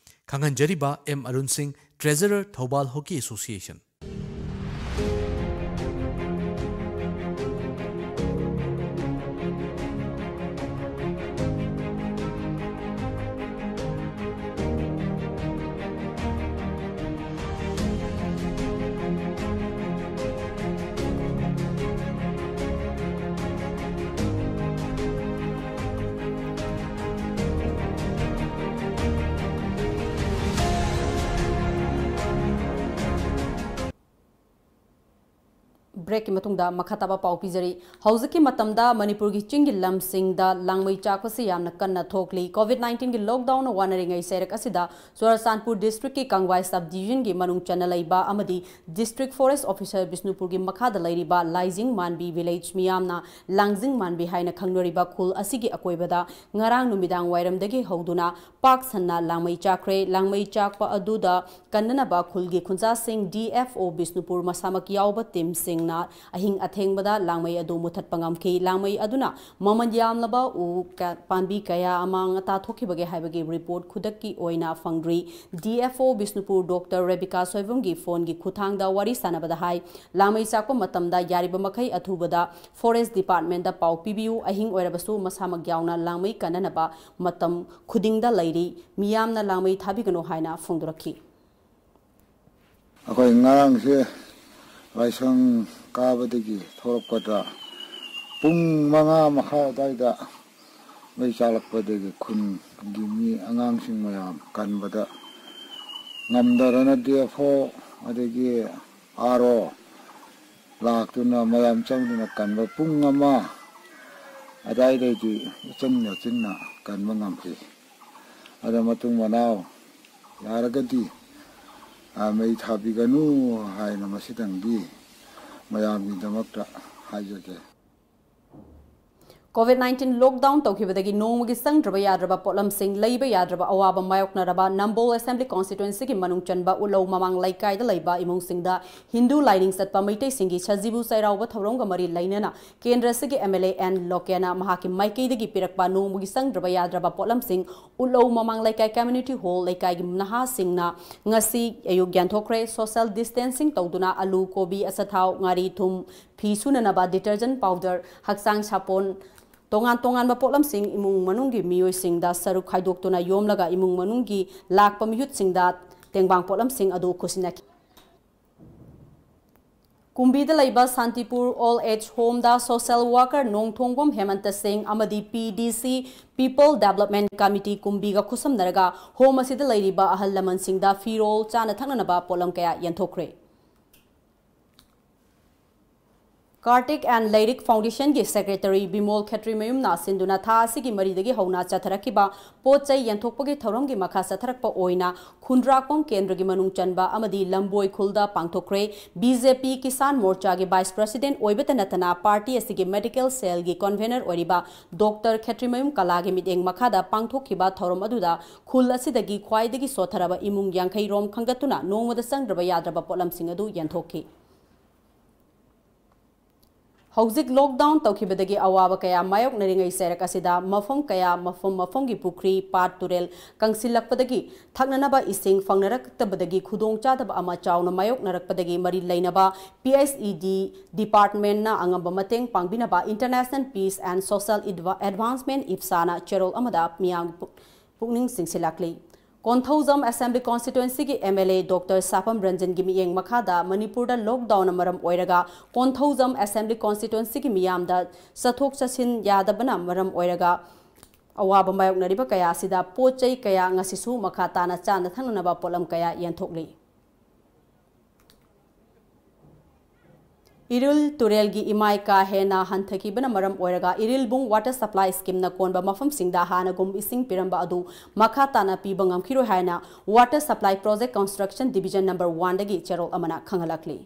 ꯈꯪꯍꯟꯖꯔꯤꯕ ꯑꯦꯝ ꯑꯔꯨꯟ ꯁꯤꯡ, ꯇ꯭ꯔꯦꯖꯔꯔ, ꯊꯧꯕꯥꯜ ꯍꯣꯀꯤ ꯑꯦꯁꯣꯁꯤꯌꯦꯁꯟ꯫ ꯕ꯭ꯔꯦꯛꯀꯤ ꯃꯇꯨꯡꯗ ꯃꯈꯥ ꯇꯥꯕ ꯄꯥꯎ ꯄꯤꯖꯔꯤ꯫ ꯍꯧꯖꯤꯛꯀꯤ ꯃꯇꯝꯗ ꯃꯅꯤꯄꯨꯔꯒꯤ ꯆꯤꯡꯒꯤ ꯂꯝꯁꯤꯡꯗ ꯂꯥꯡꯃꯩ ꯆꯥꯛꯄꯁꯤ ꯌꯥꯝꯅ ꯀꯟꯅ ꯊꯣꯛꯂꯤ꯫ ꯀꯣꯚꯤꯗ ꯅꯥꯏꯟꯇꯤꯟꯒꯤ ꯂꯣꯛꯗꯥꯎꯟꯅ ꯋꯥꯅꯔꯤꯉꯩ ꯆꯩꯔꯛ ꯑꯁꯤꯗ ꯆꯨꯔꯆꯥꯟꯄꯨꯔ ꯗꯤꯁꯇ꯭ꯔꯤꯛꯀꯤ ꯀꯪꯋꯥꯏ ꯁꯕ ꯗꯤꯕꯤꯖꯟꯒꯤ ꯃꯅꯨꯡ ꯆꯟꯅ ꯂꯩꯕ ꯑꯃꯗꯤ ꯗꯤꯁꯇ꯭ꯔꯤꯛ ꯐꯣꯔꯦꯁ ꯑꯣꯐꯤꯁꯔ ꯕꯤꯁꯅꯨꯄꯨꯔꯒꯤ ꯃꯈꯥꯗ ꯂꯩꯔꯤꯕ ꯂꯥꯏꯖꯤꯡ ꯃꯥꯟꯕꯤ ꯚꯤꯂꯦꯖ ꯃꯤꯌꯥꯝꯅ ꯂꯥꯡꯖꯤꯡ ꯃꯥꯟꯕꯤ ꯍꯥꯏꯅ ꯈꯪꯅꯔꯤꯕ ꯈꯨꯜ ꯑꯁꯤꯒꯤ ꯑꯀꯣꯏꯕꯗ ꯉꯔꯥꯡ ꯅꯨꯃꯤꯗꯥꯡ ꯋꯥꯏꯔꯝꯗꯒꯤ ꯍꯧꯗꯨꯅ ꯄꯥꯛ ꯁꯟꯅ ꯂꯥꯡꯃꯩ ꯆꯥꯛꯈ꯭ꯔꯦ꯫ ꯂꯥꯡꯃꯩ ꯆꯥꯛꯄ ꯑꯗꯨꯗ ꯀꯟꯅꯅꯕ ꯈꯨꯜꯒꯤ ꯈꯨꯟꯖꯥꯁꯤꯡ ꯗꯤ ꯑꯦꯐ ꯑꯣ ꯕꯤꯁꯅꯨꯄꯨꯔ ꯃꯁꯥꯃꯛ ꯌꯥꯎꯕ ꯇꯤꯝꯁꯤꯡꯅ ꯑꯍꯤꯡ ꯑꯊꯦꯡꯕꯗ ꯂꯥꯡꯃꯩ ꯑꯗꯨ ꯃꯨꯊꯠꯄ ꯉꯝꯈꯤ꯫ ꯂꯥꯡꯃꯩ ꯑꯗꯨꯅ ꯃꯃꯜ ꯌꯥꯝꯂꯕ ꯎ ꯀ-, ꯄꯥꯝꯕꯤ ꯀꯌꯥ ꯑꯃꯥꯡ ꯑꯇꯥ ꯊꯣꯛꯈꯤꯕꯒꯦ ꯍꯥꯏꯕꯒꯤ ꯔꯤꯄꯣꯔꯠ ꯈꯨꯗꯛꯀꯤ ꯑꯣꯏꯅ ꯐꯪꯗ꯭ꯔꯤ꯫ D F O Bishnupur doctor Rebika ꯁꯣꯏꯕꯝꯒꯤ ꯐꯣꯟꯒꯤ ꯈꯨꯠꯊꯥꯡꯗ ꯋꯥꯔꯤ ꯁꯥꯟꯅꯕꯗ ꯍꯥꯏ, ꯂꯥꯡꯃꯩ ꯆꯥꯛꯄ ꯃꯇꯝꯗ ꯌꯥꯔꯤꯕ ꯃꯈꯩ ꯑꯊꯨꯕꯗ ꯐꯣꯔꯦꯁ ꯗꯤꯄꯥꯔꯠꯃꯦꯟꯗ ꯄꯥꯎ ꯄꯤꯕꯤꯌꯨ, ꯑꯍꯤꯡ ꯑꯣꯏꯔꯕꯁꯨ ꯃꯁꯥꯃꯛ ꯌꯥꯎꯅ ꯂꯥꯡꯃꯩ ꯀꯟꯅꯅꯕ ꯃꯇꯝ ꯈꯨꯗꯤꯡꯗ ꯂꯩꯔꯤ, ꯃꯤꯌꯥꯝꯅ ꯂꯥꯡꯃꯩ ꯊꯥꯕꯤꯒꯅꯨ ꯍꯥꯏꯅ ꯐꯣꯡꯗꯣꯔꯛꯈꯤ꯫ ꯑꯩꯈꯣꯏ ꯉꯔꯥꯡꯁꯦ ꯂꯥꯏꯁꯪ ꯀꯥꯕꯗꯒꯤ ꯊꯣꯛꯂꯛꯄꯗ ꯄꯨꯡ ꯃꯉꯥ ꯃꯈꯥꯏ ꯑꯗꯨꯋꯥꯏꯗ ꯃꯩ ꯆꯥꯛꯂꯛꯄꯗꯒꯤ ꯈꯨꯟꯒꯤ ꯃꯤ ꯑꯉꯥꯡꯁꯤꯡ ꯃꯌꯥꯝ ꯀꯟꯕꯗ ꯉꯝꯗꯗꯅ ꯗꯤ ꯑꯦꯐ ꯑꯣ ꯑꯗꯒꯤ ꯑꯥꯔ ꯑꯣ ꯂꯥꯛꯇꯨꯅ ꯃꯌꯥꯝ ꯆꯪꯗꯨꯅ ꯀꯟꯕ ꯄꯨꯡ ꯑꯃ ꯑꯗꯨꯋꯥꯏꯗꯩꯗꯤ ꯎꯆꯤꯟ ꯅꯥꯆꯤꯟꯅ ꯀꯟꯕ ꯉꯝꯈꯤ꯫ ꯑꯗ ꯃꯇꯨꯡ ꯃꯅꯥꯎ ꯌꯥꯔꯒꯗꯤ ꯃꯩ ꯊꯥꯕꯤꯒꯅꯨ ꯍꯥꯏꯅ ꯃꯁꯤꯗꯪꯗꯤ ꯃꯌꯥꯝꯒꯤꯗꯃꯛꯇ ꯍꯥꯏꯖꯒꯦ꯫ ꯀꯣꯚꯤꯗ ꯅꯥꯏꯟꯇꯤꯟ ꯂꯣꯛꯗꯥꯎꯟ ꯇꯧꯈꯤꯕꯗꯒꯤ ꯅꯣꯡꯃꯒꯤ ꯆꯪꯗ꯭ꯔꯕ ꯌꯥꯗ꯭ꯔꯕ ꯄꯣꯠꯂꯝꯁꯤꯡ ꯂꯩꯕ ꯌꯥꯗ꯭ꯔꯕ ꯑꯋꯥꯕ ꯃꯥꯌꯣꯛꯅꯔꯕ ꯅꯝꯕꯣꯜ ꯑꯦꯁꯦꯝꯕ꯭ꯂꯤ ꯀꯣꯟꯁꯇꯤꯇ꯭ꯋꯦꯟꯁꯤꯒꯤ ꯃꯅꯨꯡ ꯆꯟꯕ ꯎꯠꯂꯧ ꯃꯃꯥꯡ ꯂꯩꯀꯥꯏꯗ ꯂꯩꯕ ꯏꯃꯨꯡꯁꯤꯡꯗ ꯍꯤꯟꯗꯨ ꯂꯥꯏꯅꯤꯡ ꯆꯠꯄ ꯃꯩꯇꯩꯁꯤꯡꯒꯤ ꯁꯖꯤꯕꯨ ꯆꯩꯔꯥꯎꯕ ꯊꯧꯔꯝꯒ ꯃꯔꯤ ꯂꯩꯅꯅ ꯀꯦꯟꯗ꯭ꯔꯁꯤꯒꯤ ꯑꯦꯝ ꯑꯦꯜ ꯑꯦ ꯑꯦꯟ ꯂꯣꯀꯦꯅ ꯃꯍꯥꯛꯀꯤ ꯃꯥꯏꯀꯩꯗꯒꯤ ꯄꯤꯔꯛꯄ ꯅꯣꯡꯃꯒꯤ ꯆꯪꯗ꯭ꯔꯕ ꯌꯥꯗ꯭ꯔꯕ ꯄꯣꯠꯂꯝꯁꯤꯡ ꯎꯠꯂꯧ ꯃꯃꯥꯡ ꯂꯩꯀꯥꯏ ꯀꯝꯃ꯭ꯌꯨꯅꯤꯇꯤ ꯍꯣꯜ ꯂꯩꯀꯥꯏꯒꯤ ꯅꯍꯥꯁꯤꯡꯅ ꯉꯁꯤ ꯑꯌꯨꯛ ꯌꯦꯟꯊꯣꯛꯈ꯭ꯔꯦ꯫ ꯁꯣꯁꯦꯜ ꯗꯤꯁꯇꯦꯟꯁꯤꯡ ꯇꯧꯗꯨꯅ ꯑꯂꯨ, ꯀꯣꯕꯤ, ꯑꯆꯥꯊꯥꯎ, ꯉꯥꯔꯤ, ꯊꯨꯝ, ꯐꯤ ꯁꯨꯅꯅꯕ ꯗꯤꯇꯔꯖꯦꯟ ꯄꯥꯎꯗꯔ, ꯍꯛꯆꯥꯡ ꯁꯥꯄꯣꯟ, ꯇꯣꯉꯥꯟ ꯇꯣꯉꯥꯟꯕ ꯄꯣꯠꯂꯝꯁꯤꯡ ꯏꯃꯨꯡ ꯃꯅꯨꯡꯒꯤ ꯃꯤꯑꯣꯏꯁꯤꯡꯗ ꯁꯔꯨꯛ ꯈꯥꯏꯗꯣꯛꯇꯨꯅ ꯌꯣꯝꯂꯒ ꯏꯃꯨꯡ ꯃꯅꯨꯡꯒꯤ ꯂꯥꯛꯄ ꯃꯤꯍꯨꯠꯁꯤꯡꯗ ꯇꯦꯡꯕꯥꯡ ꯄꯣꯠꯂꯝꯁꯤꯡ ꯑꯗꯨ ꯈꯨꯠꯁꯤꯟꯅꯈꯤ꯫ ꯀꯨꯝꯕꯤꯗ ꯂꯩꯕ ꯁꯥꯟꯇꯤꯄꯨꯔ ꯑꯣꯜ ꯑꯦꯖ ꯍꯣꯝꯗ ꯁꯣꯁꯦꯜ ꯋꯥꯔꯀꯔ ꯅꯣꯡꯊꯣꯡꯕꯝ ꯍꯦꯃꯟꯇ ꯁꯤꯡ ꯑꯃꯗꯤ ꯄꯤ ꯗꯤ ꯁꯤ ꯄꯤꯄꯜ ꯗꯦꯕꯂꯞꯃꯦꯟ ꯀꯃꯤꯇꯤ ꯀꯨꯝꯕꯤꯒ ꯈꯨꯠꯁꯝꯅꯔꯒ ꯍꯣꯝ ꯑꯁꯤꯗ ꯂꯩꯔꯤꯕ ꯑꯍꯜ ꯂꯃꯟꯁꯤꯡꯗ ꯐꯤꯔꯣꯜ, ꯆꯥꯅ ꯊꯛꯅꯅꯕ ꯄꯣꯠꯂꯝ ꯀꯌꯥ ꯌꯦꯟꯊꯣꯛꯈ꯭ꯔꯦ꯫ Kartik and Leirik Foundation ꯒꯤ ꯁꯦꯀ꯭ꯔꯦꯇꯔꯤ ꯕꯤꯃꯣꯜ ꯈꯦꯇ꯭ꯔꯤꯃꯌꯨꯝꯅ ꯁꯤꯟꯗꯨꯅ ꯊꯥ ꯑꯁꯤꯒꯤ ꯃꯔꯤꯗꯒꯤ ꯍꯧꯅ ꯆꯠꯊꯔꯛꯈꯤꯕ ꯄꯣꯠ ꯆꯩ ꯌꯦꯟꯊꯣꯛꯄꯒꯤ ꯊꯧꯔꯝꯒꯤ ꯃꯈꯥ ꯆꯠꯊꯔꯛꯄ ꯑꯣꯏꯅ ꯈꯨꯟꯗ꯭ꯔꯥꯛꯄꯝ ꯀꯦꯟꯗ꯭ꯔꯒꯤ ꯃꯅꯨꯡ ꯆꯟꯕ ꯑꯃꯗꯤ ꯂꯝꯕꯣꯏ ꯈꯨꯜꯗ ꯄꯥꯡꯊꯣꯛꯈ꯭ꯔꯦ꯫ ꯕꯤ ꯖꯦ ꯄꯤ ꯀꯤꯁꯥꯟ ꯃꯣꯔꯆꯥꯒꯤ ꯚꯥꯏꯁ ꯄ꯭ꯔꯁꯤꯗꯦꯟꯠ ꯑꯣꯏꯕꯇ ꯅꯠꯇꯅ ꯄꯥꯔꯇꯤ ꯑꯁꯤꯒꯤ ꯃꯦꯗꯤꯀꯦꯜ ꯁꯦꯜꯒꯤ ꯀꯟꯚꯦꯅꯔ ꯑꯣꯏꯔꯤꯕ ꯗꯣꯛꯇꯔ ꯈꯦꯇ꯭ꯔꯤꯃꯌꯨꯝ ꯀꯂꯥꯒꯤ ꯃꯤꯠꯌꯦꯡ ꯃꯈꯥꯗ ꯄꯥꯡꯊꯣꯛꯈꯤꯕ ꯊꯧꯔꯝ ꯑꯗꯨꯗ ꯈꯨꯜ ꯑꯁꯤꯗꯒꯤ ꯈ꯭ꯋꯥꯏꯗꯒꯤ ꯁꯣꯠꯊꯔꯕ ꯏꯃꯨꯡ ꯌꯥꯡꯈꯩ ꯔꯣꯝ ꯈꯟꯒꯠꯇꯨꯅ ꯅꯣꯡꯃꯗ ꯆꯪꯗ꯭ꯔꯕ ꯌꯥꯗ꯭ꯔꯕ ꯄꯣꯠꯂꯝꯁꯤꯡ ꯑꯗꯨ ꯌꯦꯟꯊꯣꯛꯈꯤ꯫ ꯍꯧꯖꯤꯛ ꯂꯣꯛꯗꯥꯎꯟ ꯇꯧꯈꯤꯕꯗꯒꯤ ꯑꯋꯥꯕ ꯀꯌꯥ ꯃꯥꯌꯣꯛꯅꯔꯤꯉꯩ ꯆꯩꯔꯛ ꯑꯁꯤꯗ ꯃꯐꯝ ꯀꯌꯥ, ꯃꯐꯝ ꯃꯐꯝꯒꯤ ꯄꯨꯈ꯭ꯔꯤ, ꯄꯥꯠ, ꯇꯨꯔꯦꯜ ꯀꯪꯁꯤꯜꯂꯛꯄꯗꯒꯤ ꯊꯛꯅꯅꯕ ꯏꯁꯤꯡ ꯐꯪꯅꯔꯛꯇꯕꯗꯒꯤ ꯈꯨꯗꯣꯡꯆꯥꯗꯕ ꯑꯃ ꯆꯥꯎꯅ ꯃꯥꯌꯣꯛꯅꯔꯛꯄꯗꯒꯤ ꯃꯔꯤ ꯂꯩꯅꯕ ꯄꯤ ꯑꯩꯆ ꯏ ꯗꯤ ꯗꯤꯄꯥꯔꯠꯃꯦꯟꯠꯅ ꯑꯉꯝꯕ ꯃꯇꯦꯡ ꯄꯥꯡꯕꯤꯅꯕ International Peace and Social Adva-, Advancement, ꯏꯞꯁꯥꯅ ꯆꯦꯔꯣꯜ ꯑꯃꯗ ꯃꯤꯌꯥꯝꯒꯤ ꯄꯨꯛ-, ꯄꯨꯛꯅꯤꯡ ꯆꯤꯡꯁꯤꯜꯂꯛꯂꯤ꯫ ꯀꯣꯟꯊꯧꯖꯝ ꯑꯦꯁꯦꯝꯕ꯭ꯂꯤ ꯀꯣꯟꯁꯇꯤꯇ꯭ꯋꯦꯟꯁꯤꯒꯤ M L A doctor Sapam ꯔꯟꯖꯟꯒꯤ ꯃꯤꯠꯌꯦꯡ ꯃꯈꯥꯗ ꯃꯅꯤꯄꯨꯔꯗ ꯂꯣꯛꯗꯥꯎꯟꯅ ꯃꯔꯝ ꯑꯣꯏꯔꯒ ꯀꯣꯟꯊꯧꯖꯝ ꯑꯦꯁꯦꯝꯕ꯭ꯂꯤ ꯀꯣꯟꯁꯇꯤꯇ꯭ꯋꯦꯟꯁꯤꯒꯤ ꯃꯤꯌꯥꯝꯗ ꯆꯠꯊꯣꯛ ꯆꯠꯁꯤꯟ ꯌꯥꯗꯕꯅ ꯃꯔꯝ ꯑꯣꯏꯔꯒ ꯑꯋꯥꯕ ꯃꯥꯌꯣꯛꯅꯔꯤꯕ ꯀꯌꯥ ꯑꯁꯤꯗ ꯄꯣꯠ ꯆꯩ ꯀꯌꯥ ꯉꯁꯤꯁꯨ ꯃꯈꯥ ꯇꯥꯅ ꯆꯥꯅ ꯊꯛꯅꯅꯕ ꯄꯣꯠꯂꯝ ꯀꯌꯥ ꯌꯦꯟꯊꯣꯛꯂꯤ꯫ ꯏꯔꯤꯜ ꯇꯨꯔꯦꯜꯒꯤ ꯏꯃꯥꯏ ꯀꯥ ꯍꯦꯟꯅ ꯍꯟꯊꯈꯤꯕꯅ ꯃꯔꯝ ꯑꯣꯏꯔꯒ ꯏꯔꯤꯜꯕꯨꯡ ꯋꯥꯇꯔ ꯁꯄ꯭ꯂꯥꯏ ꯁ꯭ꯀꯤꯝꯅ ꯀꯣꯟꯕ ꯃꯐꯝꯁꯤꯡꯗ ꯍꯥꯟꯅꯒꯨꯝ ꯏꯁꯤꯡ ꯄꯤꯔꯝꯕ ꯑꯗꯨ ꯃꯈꯥ ꯇꯥꯅ ꯄꯤꯕ ꯉꯝꯈꯤꯔꯣꯏ ꯍꯥꯏꯅ water supply project construction division number ꯋꯥꯟꯗꯒꯤ ꯆꯦꯔꯣꯜ ꯑꯃꯅ ꯈꯪꯍꯜꯂꯛꯂꯤ꯫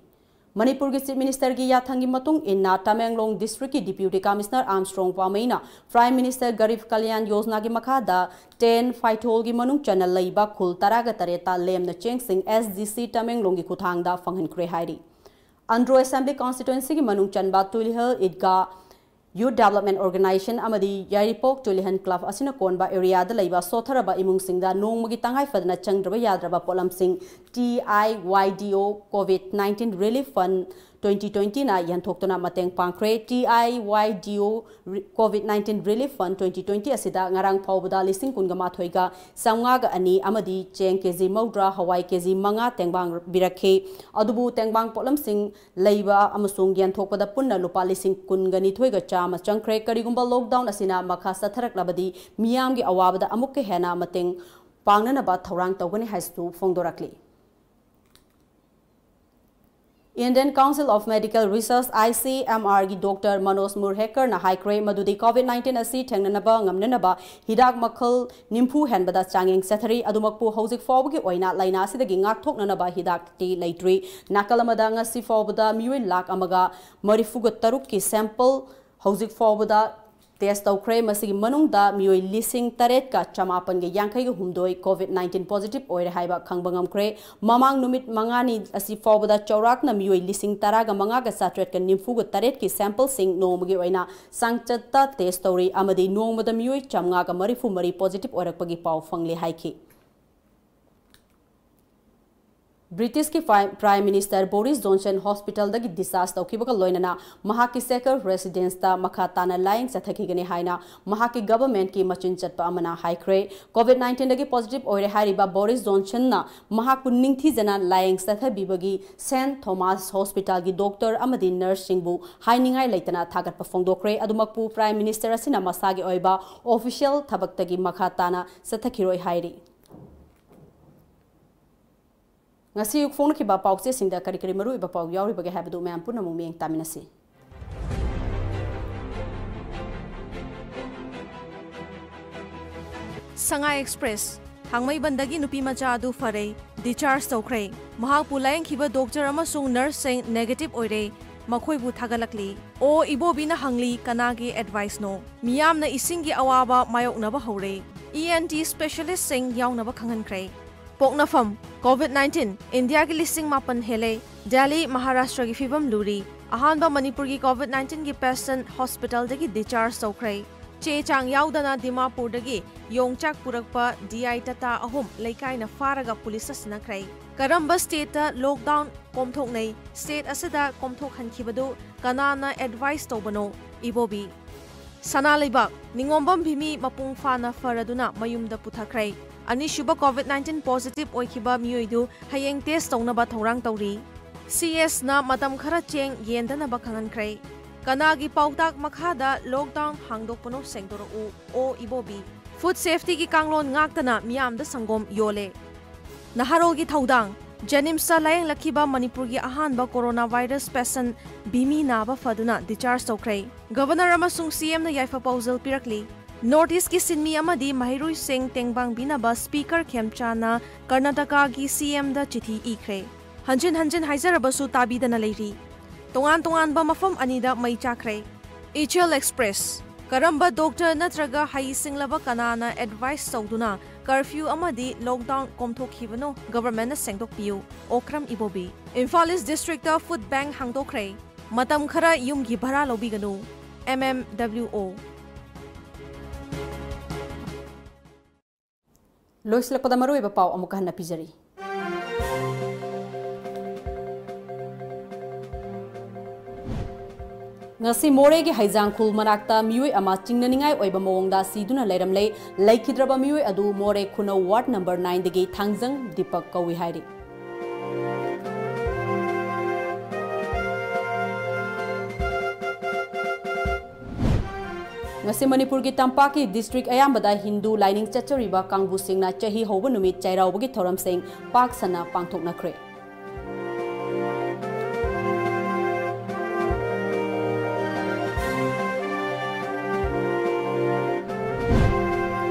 ꯃꯅꯤꯄꯨꯔꯒꯤ ꯆꯤꯐ ꯃꯤꯅꯤꯁꯇꯔꯒꯤ ꯌꯥꯊꯪꯒꯤ ꯃꯇꯨꯡ ꯏꯟꯅ ꯇꯃꯦꯡꯂꯣꯡ ꯗꯤꯁꯇ꯭ꯔꯤꯛꯀꯤ ꯗꯤꯄ꯭ꯌꯨꯇꯤ ꯀꯃꯤꯁꯅꯔ ꯑꯥꯝꯁꯇ꯭ꯔꯣꯡ ꯄꯥꯃꯩꯅ ꯄ꯭ꯔꯥꯏꯝ ꯃꯤꯅꯤꯁꯇꯔ ꯒꯔꯤꯕ ꯀꯂꯌꯥꯟ ꯌꯣꯖꯅꯥꯒꯤ ꯃꯈꯥꯗ ꯇꯦꯟ ꯐꯥꯏꯊꯣꯜꯒꯤ ꯃꯅꯨꯡ ꯆꯟꯅ ꯂꯩꯕ ꯈꯨꯜ ꯇꯔꯥꯒ ꯇꯔꯦꯠꯇ ꯂꯦꯝꯅ ꯆꯦꯡꯁꯤꯡ ꯑꯦꯁ ꯗꯤ ꯁꯤ ꯇꯃꯦꯡꯂꯣꯡꯒꯤ ꯈꯨꯊꯥꯡꯗ ꯐꯪꯍꯟꯈ꯭ꯔꯦ ꯍꯥꯏꯔꯤ꯫ ꯑꯟꯗ꯭ꯔꯣ ꯑꯦꯁꯦꯝꯕ꯭ꯂꯤ ꯀꯣꯟꯁꯇꯤꯇ꯭ꯋꯦꯟꯁꯤꯒꯤ ꯃꯅꯨꯡ ꯆꯟꯕ ꯇꯨꯂꯤꯍꯜ ꯏꯗꯒꯥ ꯌꯨꯠ ꯗꯦꯕꯂꯞꯃꯦꯟ ꯑꯣꯔꯒꯅꯥꯏꯖꯦꯁꯟ ꯑꯃꯗꯤ ꯌꯥꯏꯔꯤꯄꯣꯛ ꯇꯨꯂꯤꯍꯟ ꯀ꯭ꯂꯕ ꯑꯁꯤꯅ ꯀꯣꯟꯕ ꯑꯦꯔꯤꯌꯥꯗ ꯂꯩꯕ ꯁꯣꯠꯊꯔꯕ ꯏꯃꯨꯡꯁꯤꯡꯗ ꯅꯣꯡꯃꯒꯤ ꯇꯉꯥꯏ ꯐꯗꯅ ꯆꯪꯗ꯭ꯔꯕ ꯌꯥꯗ꯭ꯔꯕ ꯄꯣꯠꯂꯝꯁꯤꯡ T I Y D O COVID nineteen relief fund twenty ꯇ꯭ꯋꯦꯟꯇꯤꯅ ꯌꯦꯟꯊꯣꯛꯇꯨꯅ ꯃꯇꯦꯡ ꯄꯥꯡꯈ꯭ꯔꯦ꯫ T I Y D O ꯔꯤ-, COVID nineteen relief fund twenty twenty ꯑꯁꯤꯗ ꯉꯔꯥꯡ ꯐꯥꯎꯕꯗ ꯂꯤꯁꯤꯡ ꯀꯨꯟꯒ ꯃꯥꯊꯣꯏꯒ ꯆꯥꯝꯃꯉꯥꯒ ꯑꯅꯤ ꯑꯃꯗꯤ ꯆꯦꯡ ꯀꯦꯖꯤ ꯃꯧꯗ꯭ꯔꯥ, ꯍꯋꯥꯏ ꯀꯦꯖꯤ ꯃꯉꯥ ꯇꯦꯡꯕꯥꯡ ꯄꯤꯔꯛꯈꯤ꯫ ꯑꯗꯨꯕꯨ ꯇꯦꯡꯕꯥꯡ ꯄꯣꯠꯂꯝꯁꯤꯡ ꯂꯩꯕ ꯑꯃꯁꯨꯡ ꯌꯦꯟꯊꯣꯛꯄꯗ ꯄꯨꯟꯅ ꯂꯨꯄꯥ ꯂꯤꯁꯤꯡ ꯀꯨꯟꯒ ꯅꯤꯊꯣꯏꯒ ꯆꯥꯝꯃ ꯆꯪꯈ꯭ꯔꯦ꯫ ꯀꯔꯤꯒꯨꯝꯕ ꯂꯣꯛꯗꯥꯎꯟ ꯑꯁꯤꯅ ꯃꯈꯥ ꯆꯠꯊꯔꯛꯂꯕꯗꯤ ꯃꯤꯌꯥꯝꯒꯤ ꯑꯋꯥꯕꯗ ꯑꯃꯨꯛꯀ ꯍꯦꯟꯅ ꯃꯇꯦꯡ ꯄꯥꯡꯅꯅꯕ ꯊꯧꯔꯥꯡ ꯇꯧꯒꯅꯤ ꯍꯥꯏꯁꯤꯁꯨ ꯐꯣꯡꯗꯣꯔꯛꯂꯤ꯫ Indian Council of Medical Research, I C M R ꯒꯤ ꯗꯣꯛꯇꯔ ꯃꯅꯣꯖ ꯃꯨꯔꯍꯦꯀꯔꯅ ꯍꯥꯏꯈ꯭ꯔꯦ ꯃꯗꯨꯗꯤ ꯀꯣꯚꯤꯗ ꯅꯥꯏꯟꯇꯤꯟ ꯑꯁꯤ ꯊꯦꯡꯅꯅꯕ ꯉꯝꯅꯅꯕ ꯍꯤꯗꯥꯛ ꯃꯈꯜ ꯅꯤꯐꯨ ꯍꯦꯟꯕꯗ ꯆꯥꯡꯌꯦꯡ ꯆꯠꯊꯔꯤ꯫ ꯑꯗꯨꯃꯛꯄꯨ ꯍꯧꯖꯤꯛ ꯐꯥꯎꯕꯒꯤ ꯑꯣꯏꯅ ꯂꯥꯏꯅꯥ ꯑꯁꯤꯗꯒꯤ ꯉꯥꯛꯊꯣꯛꯅꯅꯕ ꯍꯤꯗꯥꯛꯇꯤ ꯂꯩꯇ꯭ꯔꯤ꯫ ꯅꯥꯀꯜ ꯑꯃꯗ ꯉꯁꯤ ꯐꯥꯎꯕꯗ ꯃꯤꯑꯣꯏ ꯂꯥꯈ ꯑꯃꯒ ꯃꯔꯤꯐꯨꯒ ꯇꯔꯨꯛꯀꯤ ꯁꯦꯝꯄꯜ ꯍꯧꯖꯤꯛ ꯐꯥꯎꯕꯗ ꯇꯦꯁ ꯇꯧꯈ꯭ꯔꯦ꯫ ꯃꯁꯤꯒꯤ ꯃꯅꯨꯡꯗ ꯃꯤꯑꯣꯏ ꯂꯤꯁꯤꯡ ꯇꯔꯦꯠꯀ ꯆꯃꯥꯄꯟꯒ ꯌꯥꯡꯈꯩꯒ ꯍꯨꯝꯗꯣꯏ ꯀꯣꯚꯤꯗ ꯅꯥꯏꯟꯇꯤꯟ ꯄꯣꯖꯤꯇꯤꯚ ꯑꯣꯏꯔꯦ ꯍꯥꯏꯕ ꯈꯪꯕ ꯉꯝꯈ꯭ꯔꯦ꯫ ꯃꯃꯥꯡ ꯅꯨꯃꯤꯠ ꯃꯉꯥꯅꯤ ꯑꯁꯤ ꯐꯥꯎꯕꯗ ꯆꯥꯎꯔꯥꯛꯅ ꯃꯤꯑꯣꯏ ꯂꯤꯁꯤꯡ ꯇꯔꯥꯒ ꯃꯉꯥꯒ ꯆꯥꯇ꯭ꯔꯦꯠꯀ ꯅꯤꯐꯨꯒ ꯇꯔꯦꯠꯀꯤ ꯁꯦꯝꯄꯜꯁꯤꯡ ꯅꯣꯡꯃꯒꯤ ꯑꯣꯏꯅ ꯆꯥꯡꯆꯠꯇ ꯇꯦꯁ ꯇꯧꯔꯤ ꯑꯃꯗꯤ ꯅꯣꯡꯃꯗ ꯃꯤꯑꯣꯏ ꯆꯥꯝꯃꯉꯥꯒ ꯃꯔꯤꯐꯨ ꯃꯔꯤ ꯄꯣꯖꯤꯇꯤꯚ ꯑꯣꯏꯔꯛꯄꯒꯤ ꯄꯥꯎ ꯐꯪꯂꯦ ꯍꯥꯏꯈꯤ꯫ ꯕ꯭ꯔꯤꯇꯤꯁꯀꯤ ꯄ꯭ꯔꯥꯏꯝ ꯃꯤꯅꯤꯁꯇꯔ ꯕꯣꯔꯤꯁ ꯖꯣꯟꯁꯟ ꯍꯣꯁꯄꯤꯇꯥꯜꯗꯒꯤ ꯗꯤꯁꯆꯥꯔꯖ ꯇꯧꯈꯤꯕꯒ ꯂꯣꯏꯅꯅ ꯃꯍꯥꯛꯀꯤ ꯁꯦꯀꯔ ꯔꯦꯁꯤꯗꯦꯟꯁꯇ ꯃꯈꯥ ꯇꯥꯅ ꯂꯥꯌꯦꯡ ꯆꯠꯊꯈꯤꯒꯅꯤ ꯍꯥꯏꯅ ꯃꯍꯥꯛꯀꯤ ꯒꯚꯔꯟꯃꯦꯟꯠꯀꯤ ꯃꯆꯤꯟ ꯆꯠꯄ ꯑꯃꯅ ꯍꯥꯏꯈ꯭ꯔꯦ꯫ ꯀꯣꯚꯤꯗ ꯅꯥꯏꯟꯇꯤꯟꯗꯒꯤ ꯄꯣꯖꯤꯇꯤꯚ ꯑꯣꯏꯔꯦ ꯍꯥꯏꯔꯤꯕ ꯕꯣꯔꯤꯁ ꯖꯣꯟꯁꯟꯅ ꯃꯍꯥꯛꯄꯨ ꯅꯤꯡꯊꯤꯖꯅ ꯂꯥꯌꯦꯡ ꯆꯠꯊꯕꯤꯕꯒꯤ ꯁꯦꯟꯠ ꯊꯣꯃꯥꯁ ꯍꯣꯁꯄꯤꯇꯥꯜꯒꯤ ꯗꯣꯛꯇꯔ ꯑꯃꯗꯤ ꯅꯔꯁꯁꯤꯡꯕꯨ ꯍꯥꯏꯅꯤꯡꯉꯥꯏ ꯂꯩꯇꯅ ꯊꯥꯒꯠꯄ ꯐꯣꯡꯗꯣꯛꯈ꯭ꯔꯦ꯫ ꯑꯗꯨꯃꯛꯄꯨ ꯄ꯭ꯔꯥꯏꯝ ꯃꯤꯅꯤꯁꯇꯔ ꯑꯁꯤꯅ ꯃꯁꯥꯒꯤ ꯑꯣꯏꯕ ꯑꯣꯐꯤꯁꯤꯌꯦꯜ ꯊꯕꯛꯇꯒꯤ ꯃꯈꯥ ꯇꯥꯅ ꯆꯠꯊꯈꯤꯔꯣꯏ ꯍꯥꯏꯔꯤ꯫ ꯉꯁꯤ ꯐꯣꯡꯅꯈꯤꯕ ꯄꯥꯎꯆꯦꯁꯤꯡꯗ ꯀꯔꯤ ꯀꯔꯤ ꯃꯔꯨꯑꯣꯏꯕ ꯄꯥꯎ ꯌꯥꯎꯔꯤꯕꯒꯦ ꯍꯥꯏꯕꯗꯨ ꯃꯌꯥꯝ ꯄꯨꯟꯅ ꯑꯃꯨꯛ ꯃꯤꯠꯌꯦꯡ ꯇꯥꯃꯤꯟꯅꯁꯤ꯫ ꯁꯉꯥꯏ ꯑꯦꯛꯁꯄ꯭ꯔꯦꯁ, ꯊꯥꯡꯃꯩꯕꯟꯗꯒꯤ ꯅꯨꯄꯤ ꯃꯆꯥ ꯑꯗꯨ ꯐꯔꯦ, ꯗꯤꯁꯆꯥꯔꯖ ꯇꯧꯈ꯭ꯔꯦ꯫ ꯃꯍꯥꯛꯄꯨ ꯂꯥꯌꯦꯡꯈꯤꯕ ꯗꯣꯛꯇꯔ ꯑꯃꯁꯨꯡ ꯅꯔꯁꯁꯤꯡ ꯅꯦꯒꯦꯇꯤꯚ ꯑꯣꯏꯔꯦ, ꯃꯈꯣꯏꯕꯨ ꯊꯥꯒꯠꯂꯛꯂꯤ꯫ ꯑꯣ ꯏꯕꯣꯕꯤꯅ ꯍꯪꯂꯤ, ꯀꯅꯥꯒꯤ ꯑꯦꯗꯚꯥꯏꯁꯅꯣ? ꯃꯤꯌꯥꯝꯅ ꯏꯁꯤꯡꯒꯤ ꯑꯋꯥꯕ ꯃꯥꯌꯣꯛꯅꯕ ꯍꯧꯔꯦ꯫ ꯏ ꯑꯦꯟ ꯇꯤ ꯁ꯭ꯄꯦꯁꯤꯌꯦꯂꯤꯁ꯭ꯠꯁꯤꯡ ꯌꯥꯎꯅꯕ ꯈꯪꯍꯟꯈ꯭ꯔꯦ꯫ ꯄꯣꯛꯅꯐꯝ: ꯀꯣꯚꯤꯗ ꯅꯥꯏꯟꯇꯤꯟ ꯏꯟꯗꯤꯌꯥꯒꯤ ꯂꯤꯁꯤꯡ ꯃꯥꯄꯟ ꯍꯦꯜꯂꯦ꯫ ꯗꯦꯜꯂꯤ, ꯃꯍꯥꯔꯥꯁꯇ꯭ꯔꯒꯤ ꯐꯤꯕꯝ ꯂꯨꯔꯤ꯫ ꯑꯍꯥꯟꯕ ꯃꯅꯤꯄꯨꯔꯒꯤ ꯀꯣꯚꯤꯗ ꯅꯥꯏꯟꯇꯤꯟꯒꯤ ꯄꯦꯁꯦꯟꯠ ꯍꯣꯁꯄꯤꯇꯥꯜꯗꯒꯤ ꯗꯤꯁꯆꯥꯔꯖ ꯇꯧꯈ꯭ꯔꯦ꯫ ꯆꯦ ꯆꯥꯡ ꯌꯥꯎꯗꯅ ꯗꯤꯃꯥꯄꯨꯔꯗꯒꯤ ꯌꯣꯡꯆꯥꯛ ꯄꯨꯔꯛꯄ ꯗꯤ ꯑꯥꯏ ꯇꯥꯇꯥ ꯑꯍꯨꯝ ꯂꯩꯀꯥꯏꯅ ꯐꯥꯔꯒ ꯄꯨꯂꯤꯁꯇ ꯁꯤꯟꯅꯈ꯭ꯔꯦ꯫ ꯀꯔꯝꯕ ꯁ꯭ꯇꯦꯠꯇ ꯂꯣꯛꯗꯥꯎꯟ ꯀꯣꯝꯊꯣꯛꯅꯩ? ꯁ꯭ꯇꯦꯠ ꯑꯁꯤꯗ ꯀꯣꯝꯊꯣꯛꯍꯟꯈꯤꯕꯗꯨ ꯀꯅꯥꯅ ꯑꯦꯗꯚꯥꯏꯁ ꯇꯧꯕꯅꯣ? ꯏꯕꯣꯕꯤ꯫ ꯁꯅꯥ ꯂꯩꯕꯥꯛ, ꯅꯤꯉꯣꯝꯕꯝ ꯚꯤꯃꯤ ꯃꯄꯨꯡ ꯐꯥꯅ ꯐꯔꯗꯨꯅ ꯃꯌꯨꯝꯗ ꯄꯨꯊꯈ꯭ꯔꯦ꯫ ꯑꯅꯤꯁꯨꯕ ꯀꯣꯚꯤꯗ ꯅꯥꯏꯟꯇꯤꯟ ꯄꯣꯖꯤꯇꯤꯚ ꯑꯣꯏꯈꯤꯕ ꯃꯤꯑꯣꯏꯗꯨ ꯍꯌꯦꯡ ꯇꯦꯁ ꯇꯧꯅꯕ ꯊꯧꯔꯥꯡ ꯇꯧꯔꯤ꯫ ꯁꯤ ꯑꯦꯁꯅ ꯃꯇꯝ ꯈꯔ ꯆꯦꯡ ꯌꯦꯟꯗꯅꯕ ꯈꯪꯍꯟꯈ꯭ꯔꯦ꯫ ꯀꯅꯥꯒꯤ ꯄꯥꯎꯇꯥꯛ ꯃꯈꯥꯗ ꯂꯣꯛꯗꯥꯎꯟ ꯍꯥꯡꯗꯣꯛꯄꯅꯣ ꯁꯦꯡꯗꯣꯔꯛꯎ, ꯑꯣ ꯏꯕꯣꯕꯤ꯫ ꯐꯨꯗ ꯁꯦꯐꯇꯤꯒꯤ ꯀꯥꯡꯂꯣꯟ ꯉꯥꯛꯇꯅ ꯃꯤꯌꯥꯝꯗ ꯁꯪꯒꯣꯝ ꯌꯣꯜꯂꯦ꯫ ꯅꯍꯥꯔꯣꯜꯒꯤ ꯊꯧꯗꯥꯡ꯫ ꯖꯦꯅꯤꯝꯁꯇ ꯂꯥꯌꯦꯡꯂꯛꯈꯤꯕ ꯃꯅꯤꯄꯨꯔꯒꯤ ꯑꯍꯥꯟꯕ ꯀꯣꯔꯣꯅꯥ ꯚꯥꯏꯔꯁ ꯄꯦꯁꯦꯟꯠ ꯚꯤꯃꯤ ꯅꯥꯕ ꯐꯗꯨꯅ ꯗꯤꯁꯆꯥꯔꯖ ꯇꯧꯈ꯭ꯔꯦ꯫ ꯒꯚꯔꯅꯔ ꯑꯃꯁꯨꯡ ꯁꯤ ꯑꯦꯝꯅ ꯌꯥꯏꯐ ꯄꯥꯎꯖꯦꯜ ꯄꯤꯔꯛꯂꯤ꯫ ꯅꯣꯔꯠ ꯏꯁ꯭ꯠꯀꯤ ꯁꯤꯟꯃꯤ ꯑꯃꯗꯤ ꯃꯍꯩꯔꯣꯏꯁꯤꯡ ꯇꯦꯡꯕꯥꯡꯕꯤꯅꯕ ꯁ꯭ꯄꯤꯀꯔ ꯈꯦꯝꯆꯥꯟꯅ ꯀꯔꯅꯥꯇꯀꯥꯒꯤ ꯁꯤ ꯑꯦꯝꯗ ꯆꯤꯊꯤ ꯏꯈ꯭ꯔꯦ꯫ ꯍꯟꯖꯤꯟ ꯍꯟꯖꯤꯟ ꯍꯥꯏꯖꯔꯕꯁꯨ ꯇꯥꯕꯤꯗꯅ ꯂꯩꯔꯤ꯫ ꯇꯣꯉꯥꯟ ꯇꯣꯉꯥꯟꯕ ꯃꯐꯝ ꯑꯅꯤꯗ ꯃꯩ ꯆꯥꯛꯈ꯭ꯔꯦ꯫ ꯏꯆꯦꯜ ꯑꯦꯛꯁꯄ꯭ꯔꯦꯁ꯫ ꯀꯔꯝꯕ ꯗꯣꯛꯇꯔ ꯅꯠꯇ꯭ꯔꯒ ꯍꯩꯁꯤꯡꯂꯕ ꯀꯅꯥꯅ ꯑꯦꯗꯚꯥꯏꯁ ꯇꯧꯗꯨꯅ ꯀꯔꯐ꯭ꯌꯨ ꯑꯃꯗꯤ ꯂꯣꯛꯗꯥꯎꯟ ꯀꯣꯝꯊꯣꯛꯈꯤꯕꯅꯣ? ꯒꯚꯔꯟꯃꯦꯟꯠꯅ ꯁꯦꯡꯗꯣꯛꯄꯤꯌꯨ꯫ Okram Ibobi. Imphal east district food bank ꯍꯥꯡꯗꯣꯛꯈ꯭ꯔꯦ꯫ ꯃꯇꯝ ꯈꯔ ꯌꯨꯝꯒꯤ ꯚꯔꯥ ꯂꯧꯕꯤꯒꯅꯨ꯫ ꯑꯦꯝ ꯑꯦꯝ ꯗꯕ꯭ꯂꯤꯎ ꯑꯣ꯫ ꯂꯣꯏꯁꯤꯜꯂꯛꯄꯗ ꯃꯔꯨꯑꯣꯏꯕ ꯄꯥꯎ ꯑꯃꯨꯛꯀ ꯍꯟꯅ ꯄꯤꯖꯔꯤ꯫ ꯉꯁꯤ ꯃꯣꯔꯦꯒꯤ ꯍꯩꯖꯥꯡꯈꯨꯜ ꯃꯅꯥꯛꯇ ꯃꯤꯑꯣꯏ ꯑꯃ ꯆꯤꯡꯅꯅꯤꯡꯉꯥꯏ ꯑꯣꯏꯕ ꯃꯑꯣꯡꯗ ꯁꯤꯗꯨꯅ ꯂꯩꯔꯝꯂꯦ꯫ ꯂꯩꯈꯤꯗ꯭ꯔꯕ ꯃꯤꯑꯣꯏ ꯑꯗꯨ ꯃꯣꯔꯦ ꯈꯨꯅꯧ ward number nine ꯗꯒꯤ ꯊꯥꯡꯖꯪ ꯗꯤꯄꯛ ꯀꯧꯏ ꯍꯥꯏꯔꯤ꯫ ꯉꯁꯤ ꯃꯅꯤꯄꯨꯔꯒꯤ ꯇꯝꯄꯥꯛꯀꯤ district ꯑꯌꯥꯝꯕꯗ ꯍꯤꯟꯗꯨ ꯂꯥꯏꯅꯤꯡ ꯆꯠꯆꯔꯤꯕ ꯀꯥꯡꯕꯨꯁꯤꯡꯅ ꯆꯍꯤ ꯍꯧꯕ ꯅꯨꯃꯤꯠ ꯆꯩꯔꯥꯎꯕꯒꯤ ꯊꯧꯔꯝꯁꯤꯡ ꯄꯥꯛ ꯁꯟꯅ ꯄꯥꯡꯊꯣꯛꯅꯈ꯭ꯔꯦ꯫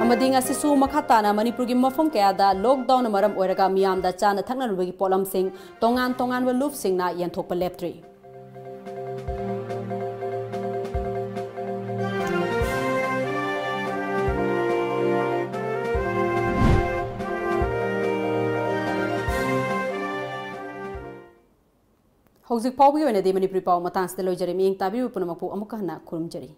ꯑꯃꯗꯤ ꯉꯁꯤꯁꯨ ꯃꯈꯥ ꯇꯥꯅ ꯃꯅꯤꯄꯨꯔꯒꯤ ꯃꯐꯝ ꯀꯌꯥꯗ lockdownꯅ ꯃꯔꯝ ꯑꯣꯏꯔꯒ ꯃꯤꯌꯥꯝꯗ ꯆꯥꯅ ꯊꯛꯅꯔꯨꯕꯒꯤ ꯄꯣꯠꯂꯝꯁꯤꯡ ꯇꯣꯉꯥꯟ ꯇꯣꯉꯥꯟꯕ ꯂꯨꯞꯁꯤꯡꯅ ꯌꯦꯟꯊꯣꯛꯄ ꯂꯦꯞꯇ꯭ꯔꯤ꯫ ꯍꯧꯖꯤꯛ ꯐꯥꯎꯕꯒꯤ ꯑꯣꯏꯅꯗꯤ ꯃꯅꯤꯄꯨꯔꯤ ꯄꯥꯎ ꯃꯇꯥꯡꯁꯤꯗ ꯂꯣꯏꯖꯔꯦ꯫ ꯃꯤꯠꯌꯦꯡ ꯇꯥꯕꯤꯔꯤꯕ ꯄꯨꯝꯅꯃꯛꯄꯨ ꯑꯃꯨꯛꯀ ꯍꯟꯅ ꯈꯨꯔꯨꯝꯖꯔꯤ꯫